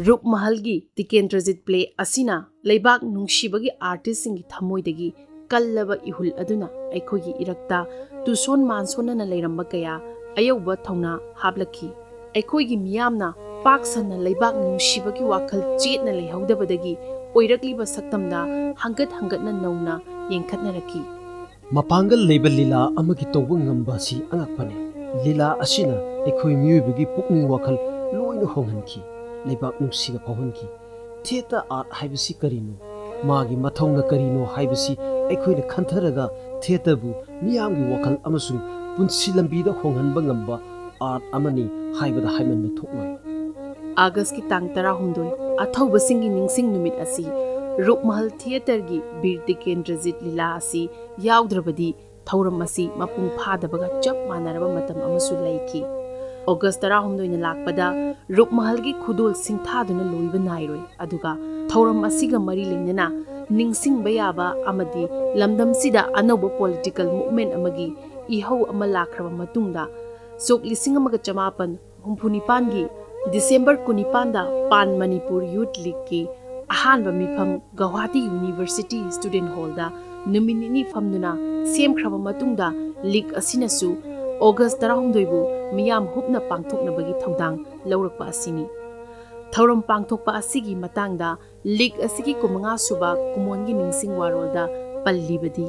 ꯔꯨꯞ ꯃꯍꯜꯒꯤ ꯇꯤꯀꯦꯟꯗ꯭ꯔꯖꯤꯠ ꯄ꯭ꯂꯦ ꯑꯁꯤꯅ ꯂꯩꯕꯥꯛ ꯅꯨꯡꯁꯤꯕꯒꯤ ꯑꯥꯔꯇꯤꯁꯁꯤꯡꯒꯤ ꯊꯃꯣꯏꯗꯒꯤ ꯀꯜꯂꯕ ꯏꯍꯨꯜ ꯑꯗꯨꯅ ꯑꯩꯈꯣꯏꯒꯤ ꯏꯔꯛꯇ ꯇꯨꯁꯣꯟ ꯃꯥꯟꯁꯣꯟꯅꯅ ꯂꯩꯔꯝꯕ ꯀꯌꯥ ꯑꯌꯧꯕ ꯊꯧꯅꯥ ꯍꯥꯞꯂꯛꯈꯤ꯫ ꯑꯩꯈꯣꯏꯒꯤ ꯃꯤꯌꯥꯝꯅ ꯄꯥꯛ ꯁꯟꯅ ꯂꯩꯕꯥꯛ ꯅꯨꯡꯁꯤꯕꯒꯤ ꯋꯥꯈꯜ ꯆꯦꯠꯅ ꯂꯩꯍꯧꯗꯕꯗꯒꯤ ꯑꯣꯏꯔꯛꯂꯤꯕ ꯁꯛꯇꯝꯗ ꯍꯪꯒꯠ ꯍꯪꯒꯠꯅ ꯅꯧꯅ ꯌꯦꯡꯈꯠꯅꯔꯛꯈꯤ꯫ ꯃꯄꯥꯡꯒꯜ ꯂꯩꯕ ꯂꯤꯂꯥ ꯑꯃꯒꯤ ꯇꯧꯕ ꯉꯝꯕ ꯑꯁꯤ ꯑꯉꯛꯄꯅꯤ꯫ ꯂꯤꯂꯥ ꯑꯁꯤꯅ ꯑꯩꯈꯣꯏ ꯃꯤꯑꯣꯏꯕꯒꯤ ꯄꯨꯛꯅꯤꯡ ꯋꯥꯈꯜ ꯂꯣꯏꯅ ꯍꯣꯡꯍꯟꯈꯤ, ꯂꯩꯕꯥꯛ ꯅꯨꯡꯁꯤꯕ ꯐꯥꯎꯍꯟꯈꯤ꯫ ꯊꯤꯌꯦꯇꯔ ꯑꯥꯔꯠ ꯍꯥꯏꯕꯁꯤ ꯀꯔꯤꯅꯣ, ꯃꯥꯒꯤ ꯃꯊꯧꯅ ꯀꯔꯤꯅꯣ ꯍꯥꯏꯕꯁꯤ ꯑꯩꯈꯣꯏꯅ ꯈꯟꯊꯔꯒ ꯊꯤꯌꯦꯇꯔꯕꯨ ꯃꯤꯌꯥꯝꯒꯤ ꯋꯥꯈꯜ ꯑꯃꯁꯨꯡ ꯄꯨꯟꯁꯤ ꯂꯝꯕꯤꯗ ꯍꯣꯡꯍꯟꯕ ꯉꯝꯕ ꯑꯥꯔꯠ ꯑꯃꯅꯤ ꯍꯥꯏꯕꯗ ꯍꯥꯏꯃꯟꯕ ꯊꯣꯛꯂꯣꯏ꯫ ꯑꯥꯒꯁꯀꯤ ꯇꯥꯡ ꯇꯔꯥꯍꯨꯝꯗꯣꯏ, ꯑꯊꯧꯕꯁꯤꯡꯒꯤ ꯅꯤꯡꯁꯤꯡ ꯅꯨꯃꯤꯠ ꯑꯁꯤ ꯔꯨꯞꯃꯍꯜ ꯊꯤꯌꯦꯇꯔꯒꯤ ꯕꯤꯔ ꯇꯤꯀꯦꯟꯗ꯭ꯔꯖꯤꯠ ꯂꯤꯂꯥ ꯑꯁꯤ ꯌꯥꯎꯗ꯭ꯔꯕꯗꯤ ꯊꯧꯔꯝ ꯑꯁꯤ ꯃꯄꯨꯡ ꯐꯥꯗꯕꯒ ꯆꯞ ꯃꯥꯟꯅꯔꯕ ꯃꯇꯝ ꯑꯃꯁꯨ ꯂꯩꯈꯤ꯫ ꯑꯣꯒꯁ ꯇꯔꯥꯍꯨꯝꯗꯣꯏꯅ ꯂꯥꯛꯄꯗ ꯔꯨꯞꯃꯍꯜꯒꯤ ꯈꯨꯗꯣꯜ ꯁꯤꯡꯊꯥꯗꯨꯅ ꯂꯣꯏꯕ ꯅꯥꯏꯔꯣꯏ, ꯑꯗꯨꯒ ꯊꯧꯔꯝ ꯑꯁꯤꯒ ꯃꯔꯤ ꯂꯩꯅꯅ ꯅꯤꯡꯁꯤꯡꯕ ꯌꯥꯕ ꯑꯃꯗꯤ ꯂꯝꯗꯝꯁꯤꯗ ꯑꯅꯧꯕ ꯄꯣꯂꯤꯇꯤꯀꯦꯜ ꯃꯨꯚꯃꯦꯟꯠ ꯑꯃꯒꯤ ꯏꯍꯧ ꯑꯃ ꯂꯥꯛꯈ꯭ꯔꯕ ꯃꯇꯨꯡꯗ, ꯁꯣꯛ ꯂꯤꯁꯤꯡ ꯑꯃꯒ ꯆꯃꯥꯄꯟ ꯍꯨꯝꯐꯨ ꯅꯤꯄꯥꯟꯒꯤ ꯗꯤꯁꯦꯝꯕꯔ ꯀꯨꯟꯅꯤꯄꯥꯟꯗ ꯄꯥꯟ ꯃꯅꯤꯄꯨꯔ ꯌꯨꯊ ꯂꯤꯒꯀꯤ ꯑꯍꯥꯟꯕ ꯃꯤꯐꯝ ꯒꯧꯍꯥꯇꯤ ꯌꯨꯅꯤꯚꯔꯁꯤꯇꯤ ꯁ꯭ꯇꯨꯗꯦꯟꯠ ꯍꯣꯜꯗ ꯅꯨꯃꯤꯠ ꯅꯤꯅꯤ ꯐꯝꯗꯨꯅ ꯁꯦꯝꯈ꯭ꯔꯕ ꯃꯇꯨꯡꯗ, ꯂꯤꯒ ꯑꯁꯤꯅꯁꯨ ꯑꯣꯒꯁ ꯇꯔꯥꯍꯨꯝꯗꯣꯏꯕꯨ ꯃꯤꯌꯥꯝ ꯍꯨꯞꯅ ꯄꯥꯡꯊꯣꯛꯅꯕꯒꯤ ꯊꯧꯗꯥꯡ ꯂꯧꯔꯛꯄ ꯑꯁꯤꯅꯤ꯫ ꯊꯧꯔꯝ ꯄꯥꯡꯊꯣꯛꯄ ꯑꯁꯤꯒꯤ ꯃꯇꯥꯡꯗ ꯂꯤꯒ ꯑꯁꯤꯒꯤ ꯀꯨꯟꯃꯉꯥ ꯁꯨꯕ ꯀꯨꯃꯣꯟꯒꯤ ꯅꯤꯡꯁꯤꯡ ꯋꯥꯔꯣꯜꯗ ꯄꯜꯂꯤꯕꯗꯤ,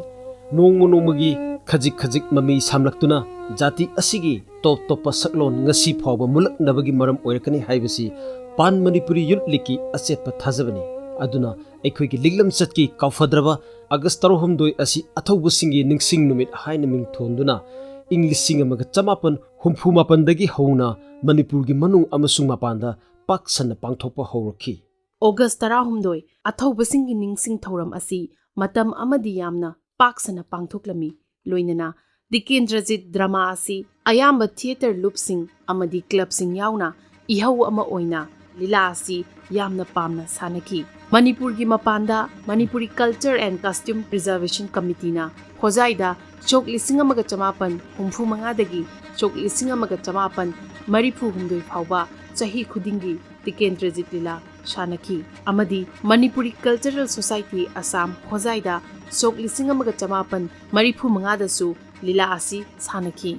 ꯅꯣꯡꯃ ꯅꯣꯡꯃꯒꯤ ꯈꯖꯤꯛ ꯈꯖꯤꯛ ꯃꯃꯤ ꯁꯥꯝꯂꯛꯇꯨꯅ ꯖꯥꯇꯤ ꯑꯁꯤꯒꯤ ꯇꯣꯞ ꯇꯣꯞꯄ ꯁꯛꯂꯣꯟ ꯉꯁꯤ ꯐꯥꯎꯕ ꯃꯨꯜꯂꯛꯅꯕꯒꯤ ꯃꯔꯝ ꯑꯣꯏꯔꯛꯀꯅꯤ ꯍꯥꯏꯕꯁꯤ ꯄꯥꯟ ꯃꯅꯤꯄꯨꯔꯤ ꯌꯨꯊ ꯂꯤꯒꯀꯤ ꯑꯆꯦꯠꯄ ꯊꯥꯖꯕꯅꯤ꯫ ꯑꯗꯨꯅ ꯑꯩꯈꯣꯏꯒꯤ ꯂꯤꯛꯂꯝꯆꯠꯀꯤ ꯀꯥꯎꯐꯗ꯭ꯔꯕ ꯑꯥꯒꯁ ꯇꯔꯥꯍꯨꯝꯗꯣꯏ ꯑꯁꯤ ꯑꯊꯧꯕꯁꯤꯡꯒꯤ ꯅꯤꯡꯁꯤꯡ ꯅꯨꯃꯤꯠ ꯍꯥꯏꯅ ꯃꯤꯡꯊꯣꯟꯗꯨꯅ ꯏꯪ ꯂꯤꯁꯤꯡ ꯑꯃꯒ ꯆꯃꯥꯄꯟ ꯍꯨꯝꯐꯨ ꯃꯥꯄꯟꯗꯒꯤ ꯍꯧꯅ ꯃꯅꯤꯄꯨꯔꯒꯤ ꯃꯅꯨꯡ ꯑꯃꯁꯨꯡ ꯃꯄꯥꯟꯗ ꯄꯥꯛ ꯁꯟꯅ ꯄꯥꯡꯊꯣꯛꯄ ꯍꯧꯔꯛꯈꯤ꯫ ꯑꯣꯒꯁ ꯇꯔꯥꯍꯨꯝꯗꯣꯏ, ꯑꯊꯧꯕꯁꯤꯡꯒꯤ ꯅꯤꯡꯁꯤꯡ ꯊꯧꯔꯝ ꯑꯁꯤ ꯃꯇꯝ ꯑꯃꯗꯤ ꯌꯥꯝꯅ ꯄꯥꯛ ꯁꯟꯅ ꯄꯥꯡꯊꯣꯛꯂꯝꯃꯤ꯫ ꯂꯣꯏꯅꯅ ꯇꯤꯀꯦꯟꯗ꯭ꯔꯖꯤꯠ ꯗ꯭ꯔꯃꯥ ꯑꯁꯤ ꯑꯌꯥꯝꯕ ꯊꯤꯌꯦꯇꯔ ꯂꯨꯞꯁꯤꯡ ꯑꯃꯗꯤ ꯀ꯭ꯂꯕꯁꯤꯡ ꯌꯥꯎꯅ ꯏꯍꯧ ꯑꯃ ꯑꯣꯏꯅ ꯂꯤꯂꯥ ꯑꯁꯤ ꯌꯥꯝꯅ ꯄꯥꯝꯅ ꯁꯥꯟꯅꯈꯤ꯫ ꯃꯅꯤꯄꯨꯔꯒꯤ ꯃꯄꯥꯟꯗ Manipuri Culture and Costume Preservation Committeeꯅ ꯈꯣꯖꯥꯏꯗ ꯁꯣꯛ ꯂꯤꯁꯤꯡ ꯑꯃꯒ ꯆꯃꯥꯄꯟ ꯍꯨꯝꯐꯨ ꯃꯉꯥꯗꯒꯤ ꯁꯣꯛ ꯂꯤꯁꯤꯡ ꯑꯃꯒ ꯆꯃꯥꯄꯟ ꯃꯔꯤꯐꯨ ꯍꯨꯝꯗꯣꯏ ꯐꯥꯎꯕ ꯆꯍꯤ ꯈꯨꯗꯤꯡꯒꯤ ꯇꯤꯀꯦꯟꯗ꯭ꯔꯖꯤꯠ ꯂꯤꯂꯥ ꯁꯥꯟꯅꯈꯤ ꯑꯃꯗꯤ Manipuri Cultural Society Assam ꯈꯣꯖꯥꯏꯗ ꯁꯣꯛ ꯂꯤꯁꯤꯡ ꯑꯃꯒ ꯆꯃꯥꯄꯟ ꯃꯔꯤꯐꯨ ꯃꯉꯥꯗꯁꯨ ꯂꯤꯂꯥ ꯑꯁꯤ ꯁꯥꯟꯅꯈꯤ꯫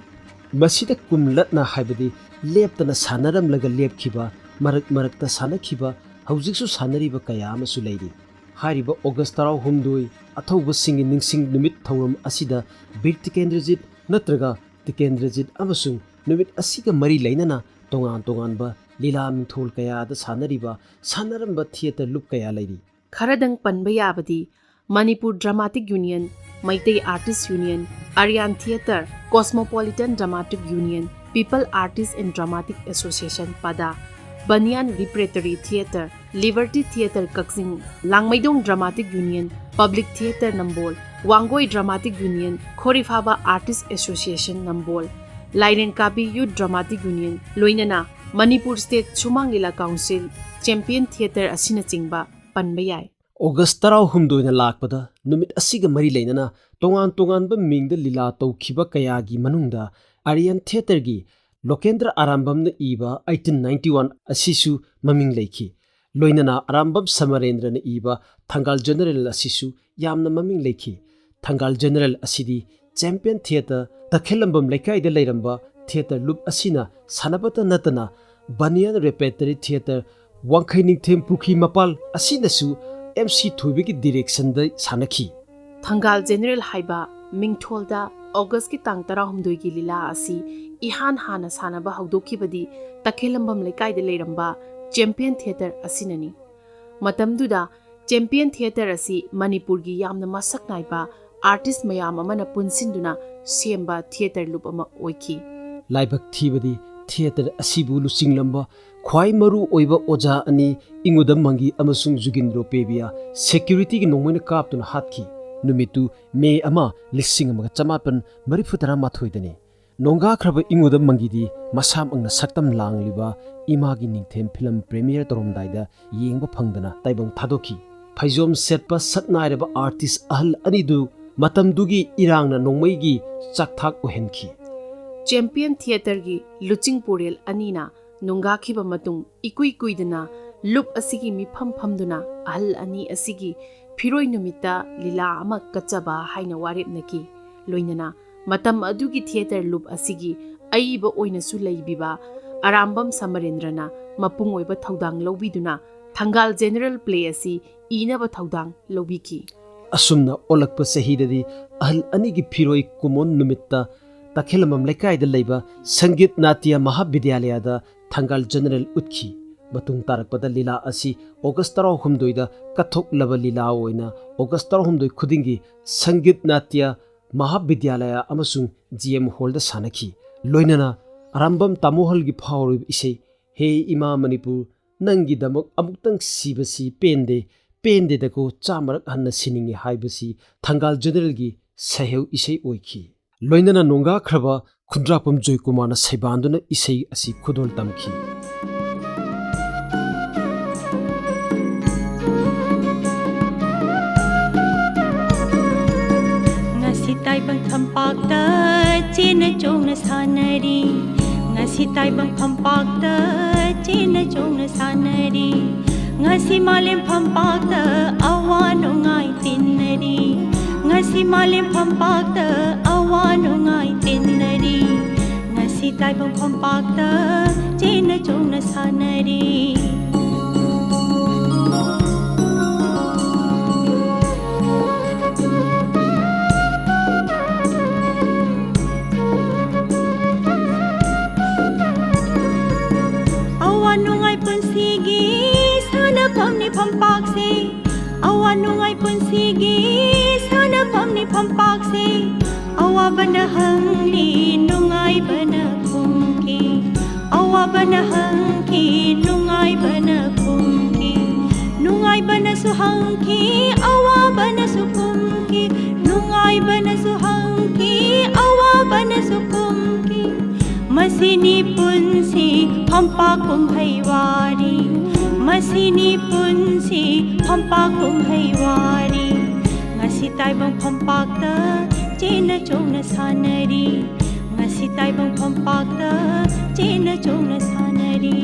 ꯃꯁꯤꯗ ꯀꯨꯝꯂꯠꯅ, ꯍꯥꯏꯕꯗꯤ ꯂꯦꯞꯇꯅ ꯁꯥꯟꯅꯔꯝꯂꯒ ꯂꯦꯞꯈꯤꯕ, ꯃꯔꯛ ꯃꯔꯛꯇ ꯁꯥꯟꯅꯈꯤꯕ, ꯍꯧꯖꯤꯛꯁꯨ ꯁꯥꯟꯅꯔꯤꯕ ꯀꯌꯥ ꯑꯃꯁꯨ ꯂꯩꯔꯤ꯫ ꯍꯥꯏꯔꯤꯕ ꯑꯣꯒꯁ ꯇꯔꯥꯍꯨꯝꯗꯣꯏ ꯑꯊꯧꯕꯁꯤꯡꯒꯤ ꯅꯤꯡꯁꯤꯡ ꯅꯨꯃꯤꯠ ꯊꯧꯔꯝ ꯑꯁꯤꯗ ꯕꯤꯔ ꯇꯤꯀꯦꯟꯗ꯭ꯔꯖꯤꯠ ꯅꯠꯇ꯭ꯔꯒ ꯇꯤꯀꯦꯟꯗ꯭ꯔꯖꯤꯠ ꯑꯃꯁꯨꯡ ꯅꯨꯃꯤꯠ ꯑꯁꯤꯒ ꯃꯔꯤ ꯂꯩꯅꯅ ꯇꯣꯉꯥꯟ ꯇꯣꯉꯥꯟꯕ ꯂꯤꯂꯥ ꯃꯤꯡꯊꯣꯜ ꯀꯌꯥꯗ ꯁꯥꯟꯅꯔꯤꯕ, ꯁꯥꯟꯅꯔꯝꯕ ꯊꯤꯌꯦꯇꯔ ꯂꯨꯞ ꯀꯌꯥ ꯂꯩꯔꯤ꯫ ꯈꯔꯗꯪ ꯄꯟꯕ ꯌꯥꯕꯗꯤ Manipur Dramatic Union, Meitei Artist Union, Aryan Theatre, Cosmopolitan Dramatic Union, People Artist and Dramatic Association, ꯄꯗꯥ, Banyan Repertory Theatre, Liberty Theatre Kakching, ꯂꯥꯡꯃꯩꯗꯣꯡ Dramatic Union, Public Theatre Nambol, Wangoi Dramatic Union, ꯈꯣꯔꯤꯐꯥꯕ Artist Association Nambol, ꯂꯥꯏꯔꯦꯟꯀꯥꯕꯤ Youth Dramatic Union, ꯂꯣꯏꯅꯅ Manipur State ꯁꯨꯃꯥꯡ ꯂꯤꯂꯥ Council, Champion Theatre ꯑꯁꯤꯅꯆꯤꯡꯕ ꯄꯟꯕ ꯌꯥꯏ꯫ August ꯇꯔꯥꯍꯨꯝꯗꯣꯏꯅ ꯂꯥꯛꯄꯗ ꯅꯨꯃꯤꯠ ꯑꯁꯤꯒ ꯃꯔꯤ ꯂꯩꯅꯅ ꯇꯣꯉꯥꯟ ꯇꯣꯉꯥꯟꯕ ꯃꯤꯡꯗ ꯂꯤꯂꯥ ꯇꯧꯈꯤꯕ ꯀꯌꯥꯒꯤ ꯃꯅꯨꯡꯗ ꯑꯥꯔꯌꯟ ꯊꯤꯌꯦꯇꯔꯒꯤ ꯂꯣꯀꯦꯟꯗ꯭ꯔ ꯑꯥꯔꯥꯝꯕꯝꯅ ꯏꯕ eighteen ninety one ꯑꯁꯤꯁꯨ ꯃꯃꯤꯡ ꯂꯩꯈꯤ꯫ ꯂꯣꯏꯅꯅ ꯑꯥꯔꯥꯝꯕꯝ ꯁꯃꯔꯦꯟꯗ꯭ꯔꯅ ꯏꯕ ꯊꯪꯒꯥꯜ ꯖꯦꯅꯔꯦꯜ ꯑꯁꯤꯁꯨ ꯌꯥꯝꯅ ꯃꯃꯤꯡ ꯂꯩꯈꯤ꯫ ꯊꯪꯒꯥꯜ ꯖꯦꯅꯔꯦꯜ ꯑꯁꯤꯗꯤ ꯆꯦꯝꯄꯤꯌꯟ ꯊꯤꯌꯦꯇꯔ, ꯇꯈꯦꯂꯝꯕꯝ ꯂꯩꯀꯥꯏꯗ ꯂꯩꯔꯝꯕ ꯊꯤꯌꯦꯇꯔ ꯂꯨꯞ ꯑꯁꯤꯅ ꯁꯥꯟꯅꯕꯇ ꯅꯠꯇꯅ ꯕꯅꯤꯌꯥꯟ ꯔꯦꯄꯦꯇꯔꯤ ꯊꯤꯌꯦꯇꯔ, ꯋꯥꯡꯈꯩ ꯅꯤꯡꯊꯦꯝ ꯄꯨꯈ꯭ꯔꯤ ꯃꯄꯥꯜ ꯑꯁꯤꯅꯁꯨ ꯑꯦꯝ ꯁꯤ ꯊꯣꯏꯕꯒꯤ ꯗꯤꯔꯦꯛꯁꯟꯗ ꯁꯥꯟꯅꯈꯤ꯫ ꯊꯪꯒꯥꯜ ꯖꯦꯅꯔꯦꯜ ꯍꯥꯏꯕ ꯃꯤꯡꯊꯣꯜꯗ ꯑꯣꯒꯁꯀꯤ ꯇꯥꯡ ꯇꯔꯥꯍꯨꯝꯗꯣꯏꯒꯤ ꯂꯤꯂꯥ ꯑꯁꯤ ꯏꯍꯥꯟ ꯍꯥꯟꯅ ꯁꯥꯟꯅꯕ ꯍꯧꯗꯣꯛꯈꯤꯕꯗꯤ ꯇꯈꯦꯂꯝꯕꯝ ꯂꯩꯀꯥꯏꯗ ꯂꯩꯔꯝꯕ ꯆꯦꯝꯄꯤꯌꯟ ꯊꯤꯌꯦꯇꯔ ꯑꯁꯤꯅꯅꯤ꯫ ꯃꯇꯝꯗꯨꯗ ꯆꯦꯝꯄꯤꯌꯟ ꯊꯤꯌꯦꯇꯔ ꯑꯁꯤ ꯃꯅꯤꯄꯨꯔꯒꯤ ꯌꯥꯝꯅ ꯃꯁꯛ ꯅꯥꯏꯕ ꯑꯥꯔꯇꯤꯁ ꯃꯌꯥꯝ ꯑꯃꯅ ꯄꯨꯟꯁꯤꯟꯗꯨꯅ ꯁꯦꯝꯕ ꯊꯤꯌꯦꯇꯔ ꯂꯨꯞ ꯑꯃ ꯑꯣꯏꯈꯤ꯫ ꯂꯥꯏꯕꯛ ꯊꯤꯕꯗꯤ ꯊꯤꯌꯦꯇꯔ ꯑꯁꯤꯕꯨ ꯂꯨꯆꯤꯡꯂꯝꯕ ꯈ꯭ꯋꯥꯏ ꯃꯔꯨ ꯑꯣꯏꯕ ꯑꯣꯖꯥ ꯑꯅꯤ ꯏꯉꯨꯗꯝ ꯃꯪꯒꯤ ꯑꯃꯁꯨꯡ ꯖꯨꯒꯤꯟꯗ꯭ꯔꯣ ꯄꯦꯕꯤꯌꯥ ꯁꯦꯀ꯭ꯌꯨꯔꯤꯇꯤꯒꯤ ꯅꯣꯡꯃꯩꯅ ꯀꯥꯞꯇꯨꯅ ꯍꯥꯠꯈꯤ꯫ ꯅꯨꯃꯤꯠꯇꯨ ꯃꯦ ꯑꯃ, ꯂꯤꯁꯤꯡ ꯑꯃꯒ ꯆꯃꯥꯄꯟ ꯃꯔꯤꯐꯨ ꯇꯔꯥꯃꯥꯊꯣꯏꯗꯅꯤ꯫ ꯅꯣꯡꯒꯥꯈ꯭ꯔꯕ ꯏꯉꯨꯗ ꯃꯪꯒꯤꯗꯤ ꯃꯁꯥꯃꯛꯅ ꯁꯛꯇꯝ ꯂꯥꯡꯂꯤꯕ ꯏꯃꯥꯒꯤ ꯅꯤꯡꯊꯦꯝ ꯐꯤꯂꯝ ꯄ꯭ꯔꯤꯃꯤꯌꯔ ꯇꯧꯔꯝꯗꯥꯏꯗ ꯌꯦꯡꯕ ꯐꯪꯗꯅ ꯇꯥꯏꯕꯪ ꯊꯥꯗꯣꯛꯈꯤ꯫ ꯐꯩꯖꯣꯝ ꯁꯦꯠꯄ ꯁꯛꯅꯥꯏꯔꯕ ꯑꯥꯔꯇꯤꯁ ꯑꯍꯜ ꯑꯅꯤꯗꯨ ꯃꯇꯝꯗꯨꯒꯤ ꯏꯔꯥꯡꯅ ꯅꯣꯡꯃꯩꯒꯤ ꯆꯥꯛꯊꯥꯛ ꯑꯣꯏꯍꯟꯈꯤ꯫ ꯆꯦꯝꯄꯤꯌꯟ ꯊꯤꯌꯦꯇꯔꯒꯤ ꯂꯨꯆꯤꯡ ꯄꯨꯔꯦꯜ ꯑꯅꯤꯅ ꯅꯣꯡꯒꯥꯈꯤꯕ ꯃꯇꯨꯡ ꯏꯀꯨꯏ ꯀꯨꯏꯗꯅ ꯂꯨꯞ ꯑꯁꯤꯒꯤ ꯃꯤꯐꯝ ꯐꯝꯗꯨꯅ ꯑꯍꯜ ꯑꯅꯤ ꯑꯁꯤꯒꯤ ꯐꯤꯔꯣꯏ ꯅꯨꯃꯤꯠꯇ ꯂꯤꯂꯥ ꯑꯃ ꯀꯠꯆꯕ ꯍꯥꯏꯅ ꯋꯥꯔꯦꯞꯅꯈꯤ꯫ ꯂꯣꯏꯅꯅ ꯃꯇꯝ ꯑꯗꯨꯒꯤ ꯊꯤꯌꯦꯇꯔ ꯂꯨꯞ ꯑꯁꯤꯒꯤ ꯑꯏꯕ ꯑꯣꯏꯅꯁꯨ ꯂꯩꯕꯤꯕ ꯑꯔꯥꯝꯕꯝ ꯁꯃꯔꯦꯟꯗ꯭ꯔꯅ ꯃꯄꯨꯡ ꯑꯣꯏꯕ ꯊꯧꯗꯥꯡ ꯂꯧꯕꯤꯗꯨꯅ ꯊꯪꯒꯥꯜ ꯖꯦꯅꯔꯦꯜ ꯄ꯭ꯂꯦ ꯑꯁꯤ ꯏꯅꯕ ꯊꯧꯗꯥꯡ ꯂꯧꯕꯤꯈꯤ꯫ ꯑꯁꯨꯝꯅ ꯑꯣꯜꯂꯛꯄ ꯆꯍꯤꯗꯗꯤ ꯑꯍꯜ ꯑꯅꯤꯒꯤ ꯐꯤꯔꯣꯏ ꯀꯨꯝꯑꯣꯟ ꯅꯨꯃꯤꯠꯇ ꯇꯈꯦꯂꯝꯕꯝ ꯂꯩꯀꯥꯏꯗ ꯂꯩꯕ ꯁꯪꯒꯤꯠ ꯅꯥꯇ꯭ꯌ ꯃꯍꯥꯕꯤꯗ꯭ꯌꯥꯂꯌꯥꯗ ꯊꯪꯒꯥꯜ ꯖꯦꯅꯔꯦꯜ ꯎꯠꯈꯤ꯫ ꯃꯇꯨꯡ ꯇꯥꯔꯛꯄꯗ ꯂꯤꯂꯥ ꯑꯁꯤ ꯑꯣꯒꯁ ꯇꯔꯥꯍꯨꯝꯗꯣꯏꯗ ꯀꯠꯊꯣꯛꯂꯕ ꯂꯤꯂꯥ ꯑꯣꯏꯅ ꯑꯣꯒꯁ ꯇꯔꯥꯍꯨꯝꯗꯣꯏ ꯈꯨꯗꯤꯡꯒꯤ ꯁꯪꯒꯤꯠ ꯅꯥꯇ꯭ꯌ ꯃꯍꯥꯕꯤꯗ꯭ꯌꯥꯂꯌꯥ ꯑꯃꯁꯨꯡ ꯖꯤ ꯑꯦꯝ ꯍꯣꯜꯗ ꯁꯥꯟꯅꯈꯤ꯫ ꯂꯣꯏꯅꯅ ꯑꯔꯥꯝꯕꯝ ꯇꯥꯃꯣꯍꯜꯒꯤ ꯐꯥꯎꯔꯤꯕ ꯏꯁꯩ "ꯍꯦ ꯏꯃꯥ ꯃꯅꯤꯄꯨꯔ, ꯅꯪꯒꯤꯗꯃꯛ ꯑꯃꯨꯛꯇꯪ ꯁꯤꯕꯁꯤ ꯄꯦꯟꯗꯦ, ꯄꯦꯟꯗꯦꯗꯀꯣ, ꯆꯥꯝꯃꯔꯛ ꯍꯟꯅ ꯁꯤꯅꯤꯡꯉꯤ" ꯍꯥꯏꯕꯁꯤ ꯊꯪꯒꯥꯜ ꯖꯦꯅꯔꯦꯜꯒꯤ ꯁꯩꯍꯦꯜ ꯏꯁꯩ ꯑꯣꯏꯈꯤ꯫ ꯂꯣꯏꯅꯅ ꯅꯣꯡꯒꯥꯈ꯭ꯔꯕ ꯈꯨꯟꯗ꯭ꯔꯥꯛꯄꯝ ꯖꯣꯏꯀꯨꯃꯥꯔꯅ ꯁꯩꯕꯥꯟꯗꯨꯅ ꯏꯁꯩ ꯑꯁꯤ ꯈꯨꯗꯣꯜ ꯇꯝꯈꯤ꯫ ꯉꯁꯤ ꯇꯥꯏꯕꯪ ꯐꯝꯄꯥꯛꯇ ꯆꯦꯟꯅ ꯆꯣꯡꯅ ꯁꯥꯟꯅꯔꯤ꯫ ꯉꯁꯤ ꯇꯥꯏꯕꯪ ꯐꯝꯄꯥꯛꯇ ꯆꯦꯟꯅ ꯆꯣꯡꯅ ꯁꯥꯟꯅꯔꯤ꯫ ꯉꯁꯤ ꯃꯥꯂꯦꯝ ꯐꯝꯄꯥꯛꯇ ꯑꯋꯥ ꯅꯨꯡꯉꯥꯏ ꯇꯤꯟꯅꯔꯤ꯫ ꯉꯁꯤ ꯃꯥꯂꯦꯝ ꯐꯝꯄꯥꯛꯇ ꯑꯋꯥ ꯅꯨꯡꯉꯥꯏ ꯇꯤꯟꯅꯔꯤ꯫ ꯉꯁꯤ ꯇꯥꯏꯕꯪ ꯐꯝꯄꯥꯛꯇ ꯆꯦꯟꯅ ꯆꯣꯡꯅ ꯁꯥꯟꯅꯔꯤ꯫ ꯑꯋꯥ ꯅꯨꯡꯉꯥꯏ ꯄꯨꯟꯁꯤꯒꯤ ꯁꯥꯟꯅꯐꯝꯅꯤ ꯐꯝꯄꯥꯛꯁꯦ꯫ ꯑꯋꯥ ꯅꯨꯡꯉꯥꯏ ꯄꯨꯟꯁꯤꯒꯤ ꯁꯥꯟꯅꯐꯝꯅꯤ ꯐꯝꯄꯥꯛꯁꯦ꯫ ꯑꯋꯥꯕꯅ ꯍꯪꯂꯤ, ꯅꯨꯡꯉꯥꯏꯕꯅ ꯈꯨꯝꯈꯤ꯫ ꯑꯋꯥꯕꯅ ꯍꯪꯈꯤ, ꯅꯨꯡꯉꯥꯏꯕꯅ ꯈꯨꯝꯈꯤ꯫ ꯅꯨꯡꯉꯥꯏꯕꯅꯁꯨ ꯍꯪꯈꯤ, ꯑꯋꯥꯕꯅꯁꯨ ꯈꯨꯝꯈꯤ꯫ ꯅꯨꯡꯉꯥꯏꯕꯅꯁꯨ ꯍꯪꯈꯤ, ꯑꯋꯥꯕꯅꯁꯨ ꯈꯨꯝꯈꯤ꯫ ꯁꯤꯅꯤ ꯄꯨꯟꯁꯤ ꯐꯝꯄꯥꯛ ꯀꯨꯝꯍꯩ ꯋꯥꯔꯤ, ꯃꯁꯤꯅꯤ ꯄꯨꯟꯁꯤ ꯐꯝꯄꯥꯛ ꯀꯨꯝꯍꯩ ꯋꯥꯔꯤ꯫ ꯉꯁꯤ ꯇꯥꯏꯕꯪ ꯐꯝꯄꯥꯛꯇ ꯆꯦꯟꯅ ꯆꯣꯡꯅ ꯁꯥꯟꯅꯔꯤ, ꯉꯁꯤ ꯇꯥꯏꯕꯪ ꯐꯝꯄꯥꯛꯇ ꯆꯦꯟꯅ ꯆꯣꯡꯅ ꯁꯥꯟꯅꯔꯤ꯫